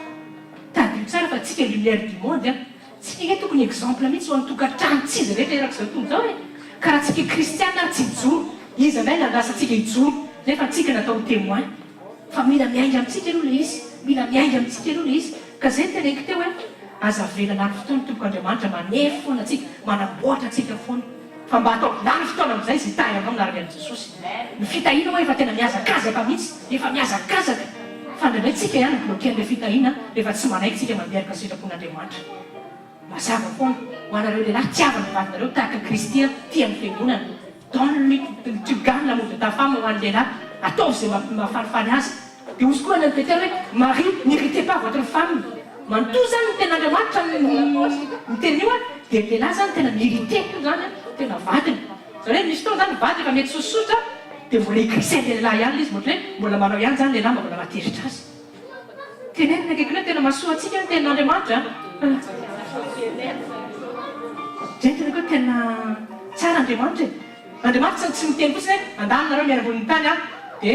Tadidio tsara fa tsika lumière du monde an. Tsika ange tokony exemple mihitsy ho an'ny tokantrano tsy izy rehetra erak'izao tontolo izao e! Ka raha tsika kristiana ary tsy hijoro, iza indray no andrasantsika hijoro nefa tsika natao ho témoin? Fa mila miainga amintsika aloha ilay izy, mila miainga amintsika aloha ilay izy. Ka izay no teneniko teo hoe aza avela lany fotoana Tompoko Andriamanitra manefy foana antsika, manamboatra antsika foana. Fa mba ataovy lany fotoana amin'izay izay hitahy anao miaraka amin'i Jesosy. Ny fitahiana ho'a efa tena mihazakazaka mihitsy, efa mihazakazaka. Fa indraindray tsika ihany mi-bloquer an'ilay fitahiana rehefa tsy manaiky tsika mandeha araka ny sitrapon'Andriamanitra. Mazava foana, ho anareo lehilahy, tiava ny vadinareo tahaka an'i Kristy tia ny fiangonana. Donne-lui, tu gagnes l'amour de ta femme ho an'ny lehilahy, ataovy izay mahafalifaly azy. Dia hozy koa any amin'i Petera hoe, Mari, n'irritez pas votre femme. Manontolo izany ny tenin'Andriamanitra miteny io an, dia ny lehilahy izany tena mi-irriter koa izany an, tena vadiny. Izany hoe misy fotoana izany ny vady efa mety sososotra dia mbola hi-glisser ny lehilahy ihany ilay izy, ohatran'ny hoe mbola manao ihany izany ny lehilahy mba mbola mahatezitra azy. Tenenina akaiky hoe tena mahasoa antsika ny tenin'Andriamanitra an. Izay no teneniko hoe tena tsara Andriamanitra e. Andriamanitra tsy miteny fotsiny hoe andany nareo miaina ambonin'ny tany an, dia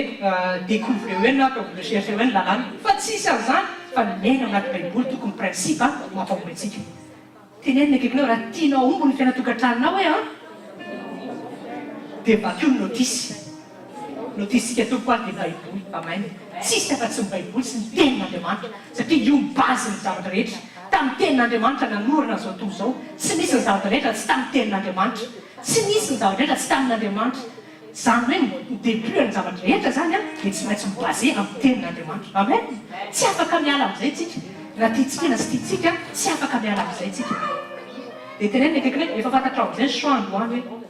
découvrez-o eny na ataovy recherche-o eny ny lalàna. Fa tsisy an'izany fa ny miaina ao anaty baiboly tokony principe mampahomby antsika. Tenenina akaikinao raha tianao hahomby ny fiainan-tokantranonao hoe an, dia vakio ny notice. Notice-tsika tompoko ary dia baiboly. Amen. Tsisy afa-tsy ny baiboly sy ny tenin'Andriamanitra satria io ny base-n'ny zavatra rehetra. Tamin'ny tenin'Andriamanitra nanorina an'izao tontolo izao. Tsy misy ny zavatra rehetra tsy tamin'ny tenin'Andriamanitra. Tsy nisy ny zavatra rehetra tsy tamin'Andriamanitra. Izany hoe ny début an'ny zavatra rehetra izany dia tsy maintsy mi-baser amin'ny tenin'Andriamanitra. Amen! Tsy afaka miala amin'izay tsika. Na tiantsika na tsy tiantsika, tsy afaka miala amin'izay tsika. Dia tenenina akaiky hoe efa fantatrao amin'izay ny choix androany hoe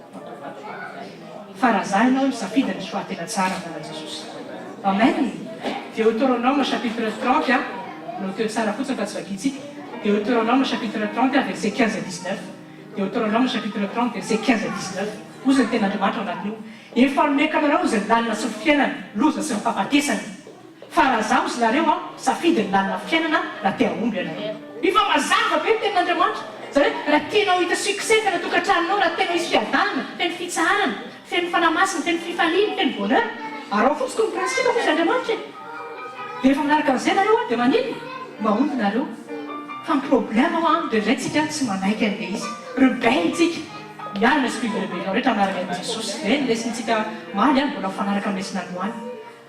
fa raha za ianao misafidy ny choix tena tsara amin'ny anaran'i Jesosy. Amen! Deuteronome chapitre 30 a, noteo tsara fotsiny fa tsy vakintsika. Deuteronome chapitre 30 verset 15 à 19. Deuteronome chapitre 30 verset 15 à 19, Hozy ny tenin'Andriamanitra ao anatin'io, Efa nomeko anareo hozy ny lalana sy ny fiainana, loza sy ny fahafatesana. Fa raha izaho hozy nareo an, safidy ny lalana fiainana raha te hahomby ianareo. Efa mazava be ny tenin'Andriamanitra. Izany hoe raha tianao hita succès ny fiainan-tokantranonao, raha tianao hisy fiadanana, feno fitsaharana, feno fanahy masina, feno fifaliana, feno bonheur, araho fotsiny ny principe hozy Andriamanitra e. Dia rehefa manaraka an'izay nareo an, dia maninona? Mahomby nareo. Fa ny problème hoa indraindray tsika tsy manaiky an'ilay izy. Rebelle tsika. Miala ny esprit de rebellion rehetra anarany an'i Jesosy. Izay ny lesintsika omaly an, mbola mifanaraka amin'ny lesona androany.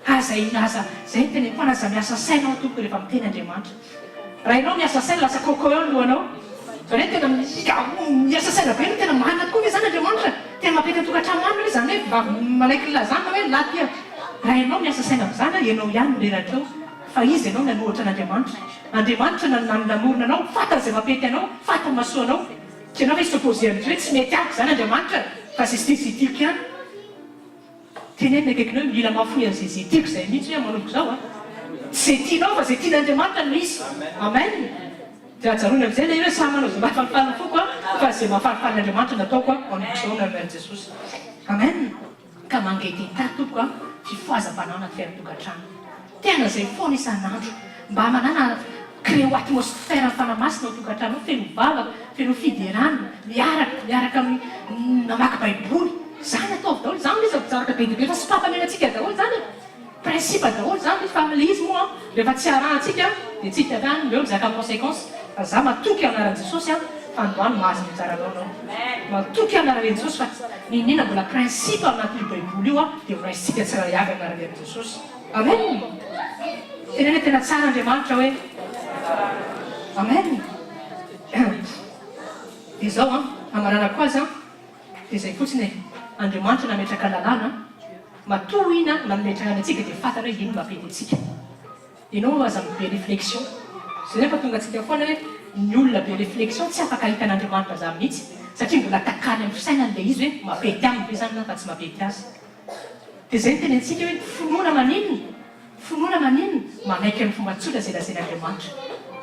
Aza aza, izay no teneniko foana, aza miasa saina hoa tompoko rehefa miteny Andriamanitra. Raha ianao miasa saina lasa coco eo ny lohanao. Izany hoe tena miasa saina be no tena marina tokoa ve izany Andriamanitra? Tena mampety ny tokantrano marina ve izany hoe vavy manaiky ny lazany na hoe lahy tia? Raha ianao miasa saina amin'izany an, ianao ihany no reraka eo. Fa iza ianao nanohatra an'Andriamanitra? Andriamanitra no nanorina anao, fantany izay mampety anao, fantany mahasoa anao. Tsy ianao ve hi-s'opposer amin'izay hoe tsy mety amiko izany Andriamanitra fa izay izay tiako ihany? Tenenina akaikinao hoe mila mahafoy an'izay izay tiako izay mihitsy hoe manomboka izao a! Tsy izay tianao fa izay tian'Andriamanitra no izy. Amen! Dia ajanony amin'izay ilay hoe samy manao izay mahafalifaly ny foko a, fa izay mahafalifaly an'Andriamanitra no ataoko a, manomboka izao amin'ny anaran'i Jesosy. Amen! Ka mangetaheta tompoko a, fifohazam-panahy anaty fiainan-tokantrano. Tena izay foana isan'andro. Mba manàna créo atmosphère ny Fanahy Masina ao tokantrano ao, feno vavaka, feno fiderana, miaraka, miaraka mamaky baiboly. Izany ataovy daholo, izany ilay zavatra be dia be efa sopapa antsika daholo izany e. Principe daholo izany fa amin'ilay izy moa rehefa tsy arahantsika dia tsy hita avy any ireo mizaka ny consequence fa za matoky anaran'i Jesosy an fa androany mahazo ny anjaranao anao. Matoky anaran'i Jesosy fa n'inon'inona mbola principe ao anatin'io baiboly io an dia ho raisintsika tsirairay avy anaran'i Jesosy. Amen! Teneno hoe tena tsara Andriamanitra hoe. Amen! Dia izao an, hamaranako azy an, dia izay fotsiny e, Andriamanitra nametraka lalàna, matoa iny an nametrahany antsika dia fantany hoe ino mampety antsika. Ianao aza be réflexion. Izay nefa tonga antsika foana hoe ny olona be réflexion tsy afaka hahita an'Andriamanitra zany mihitsy satria mbola takany amin'ny fisainany ilay izy hoe mampety aminy ve izany na fa tsy mampety azy. Dia izay no tenentsika hoe finoana maninona? Finoana maninona? Manaiky amin'ny fomba tsotra izay lazain'Andriamanitra.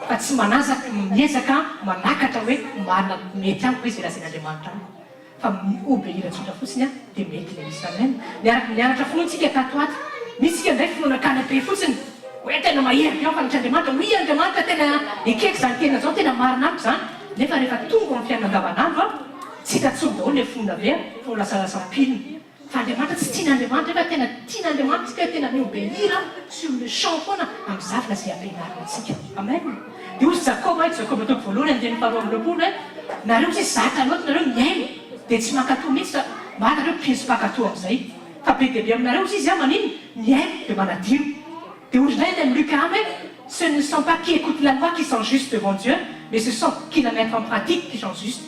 Fa tsy manazaka, miezaka manakatra hoe marina mety amiko ve izay lazain'Andriamanitra amiko. Fa mi-obeir tsotra fotsiny aho dia mety ilay izy. Amen. Miaraka mianatra finoana tsika tato ato. Misy tsika indray finoana canapé fotsiny. Hoe tena mahery be aho fantatr'Andriamanitra. Oui Andriamanitra tena ekeko izany teninao izany, tena marina amiko izany. Nefa rehefa tonga ao amin'ny fiainana andavanandro aho, tsy hita intsony daholo ilay finoana be fa ho lasalasa mpino. Fa Andriamanitra tsy tian'Andriamanitra nefa tena tian'Andriamanitra isika hoe tena mi-obéir sur le champ foana amin'ny zavatra izay ampianarina antsika. Amen. Dia hozy Jakoba hoe, Jakoba toko voalohany andininy faharoa 22 hoe, nareo hozy zatra loatra nareo mihaino dia tsy mankatò mihitsy fa mba nareo mpino sy mpankatò amin'izay. Fa be dia be aminareo hozy izy an maninona? Mihaino dia manadino. Dia hozy indray any amin'ny Luka any hoe, ce ne sont pas qui écoutent la loi qui sont justes devant Dieu, mais ce sont qui la mettent en pratique qui sont justes.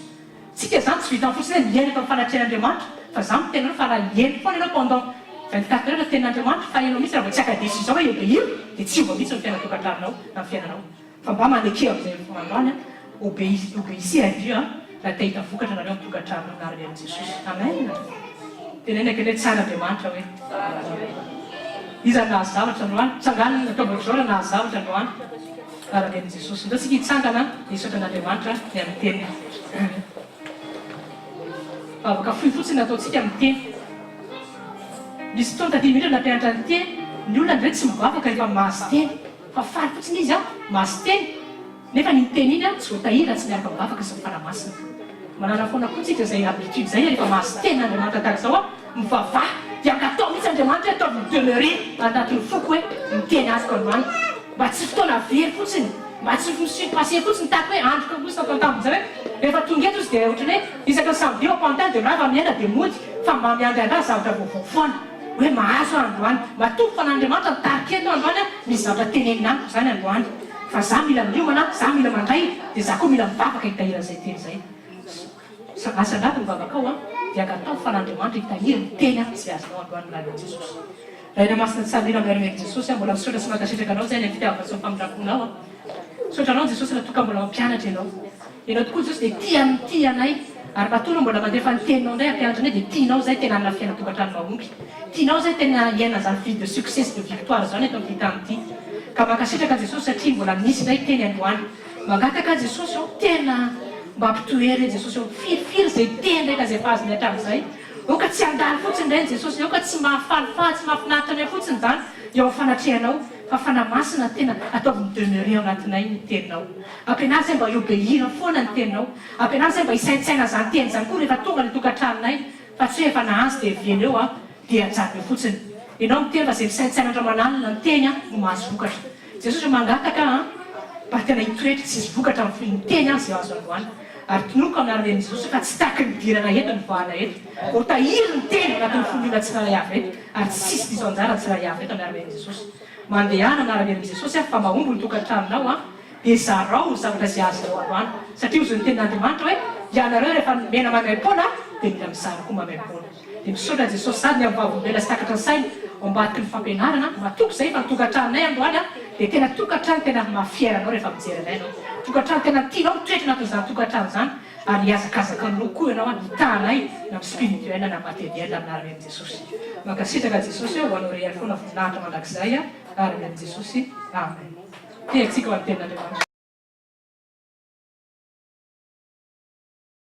Tsika zany tsy vitan'ny fotsiny hoe miaina eto amin'ny fanatrehan'Andriamanitra fa za miteny anao fa raha hiaino foana ianao pendant 24 heures tenin'Andriamanitra fa ianao mihitsy raha vao tsy haka décision hoe hi-obéir dia tsy hiova mihitsy ny fiainan-tokantranonao na ny fiainanao fa mba maneke amin'izay androany an obéissez à Dieu an raha te hahita vokatra nareo amin'ny tokantranonao anarany amin'i Jesosy Amen Teneno akaiky hoe tsara Andriamanitra hoe Iza no nahazo zavatra androany? Tsangano ny ataovy ohatr'izao raha nahazo zavatra androany. Araka Jesosy. Ndao tsika hitsangana hisaotra an'Andriamanitra ny amin'ny teniny. Vavaka fohy fotsiny nataontsika amin'ny teny. Nisy fotoana taty indrindra nampianatra ny teny, ny olona indray tsy mivavaka rehefa mahazo teny, fa faly fotsiny izy an, mahazo teny, nefa iny teny iny an tsy voatahiry raha tsy miaraka mivavaka sy ny Fanahy Masina. Manana foana koa tsika izay habitude izay rehefa mahazo tenin'Andriamanitra tahaka izao an, mivavaha dia angataho mihitsy Andriamanitra hoe ataovy mi-demeurer anatin'ny foko hoe ny teny azoko androany. Mba tsy fotoana very fotsiny, mba tsy mi-surpasser fotsiny tahaka hoe andro karosa ampantambiny izay hoe rehefa tonga eto izy dia ohatran'ny hoe isaky ny samedi eo ampantany dia mirava miaina dia mody fa mba miandrandra zavatra vaovao foana hoe mahazo aho androany. Matoa fa an'Andriamanitra nitarika eto aho androany an, misy zavatra tenenina amiko izany androany fa za mila miomana, za mila mandray dia za koa mila mivavaka hitahiry an'izay teny izay. Asandrato ny vavakao an, dia angataho fa an'Andriamanitra hitahiry ny teny izay azonao androany amin'ny alalan'i Jesosy. Rainay Masina tsy hamela miaraka amin'i Jesosy aho mbola misaotra sy mankasitraka anao zay ny amin'ny fitiavana sy ny famindramponao aho. Misaotra anao Jesosy raha toa ka mbola mampianatra ianao. Ianao tokoa Jesosy dia tia ny tia anay ary matoa anao mbola mandefa ny teninao indray hampianatra anay dia tianao zay tena hanana fiainan-tokantrano mahomby. Tianao zay tena hiaina zany vie de succès sy de victoire zany eto amin'ity tany ity. Ka mankasitraka Jesosy satria mbola nisy indray teny androany. Mangataka aho Jesosy ô tena mba ampitoero e Jesosy ô firifiry zay teny rehetra zay efa azonay hatramin'izay. Aoka tsy handalo fotsiny indray ny Jesosy, aoka tsy mahafalifaly, tsy mahafinaritra anay fotsiny izany eo amin'ny fanatrehanao, fa Fanahy Masina tena ataovy mi-demeurer ao anatinay ny Teninao. Ampianaro izay mba hi-obéir foana ny Teninao. Ampianaro izay mba hisaintsaina izany Teny izany koa rehefa tonga any an-tokantranonay, fa tsy hoe efa nahazo dia avela eo aho dia ajanona eo fotsiny. Ianao miteny fa izay misaintsaina andro aman'alina ny Teny no mahazo vokatra. Jesosy mangataka an! Mba tena hitoetra sy hisy vokatra amin'ny fony ny teny an izay azo androany. Ary tononiko amin'ny anaran'i Jesosy fa tsy tahaky ny nidirana eto ny nivoahana eto. Voatahiry ny teny ao anatin'ny fon'ny olona tsirairay avy eto ary tsy hisy diso anjara ny tsirairay avy eto amin'ny anaran'i Jesosy. Mandehana amin'ny anaran'i Jesosy an fa mahomby ny tokantranonao an. Dia zarao ny zavatra izay azonao androany. Satria hozy ny tenin'Andriamanitra hoe ianareo rehefa nomena maimaimpoana dia mila mizara koa maimaimpoana. Dia misaotra an'i Jesosy sady ny amin'ny vavolombelona sy takatra ny saina ao ambadiky ny fampianarana, matoky izay fa ny tokantranonay androany an, dia tena tokantrano tena maha fier anao rehefa mijery anay ianao. Tokantrano tena tianao mitoetra anatin'izany tokantrano izany ary hihazakazaka anao koa ianao an, hitaha anay na amin'ny spirituel na materiel amin'ny anaran'i Jesosy. Mankasitraka Jesosy ô, ho anao irery foana voninahitra mandrakizay ary amin'ny Jesosy. Amen. Tiantsika ho an'ny tenin'Andriamanitra.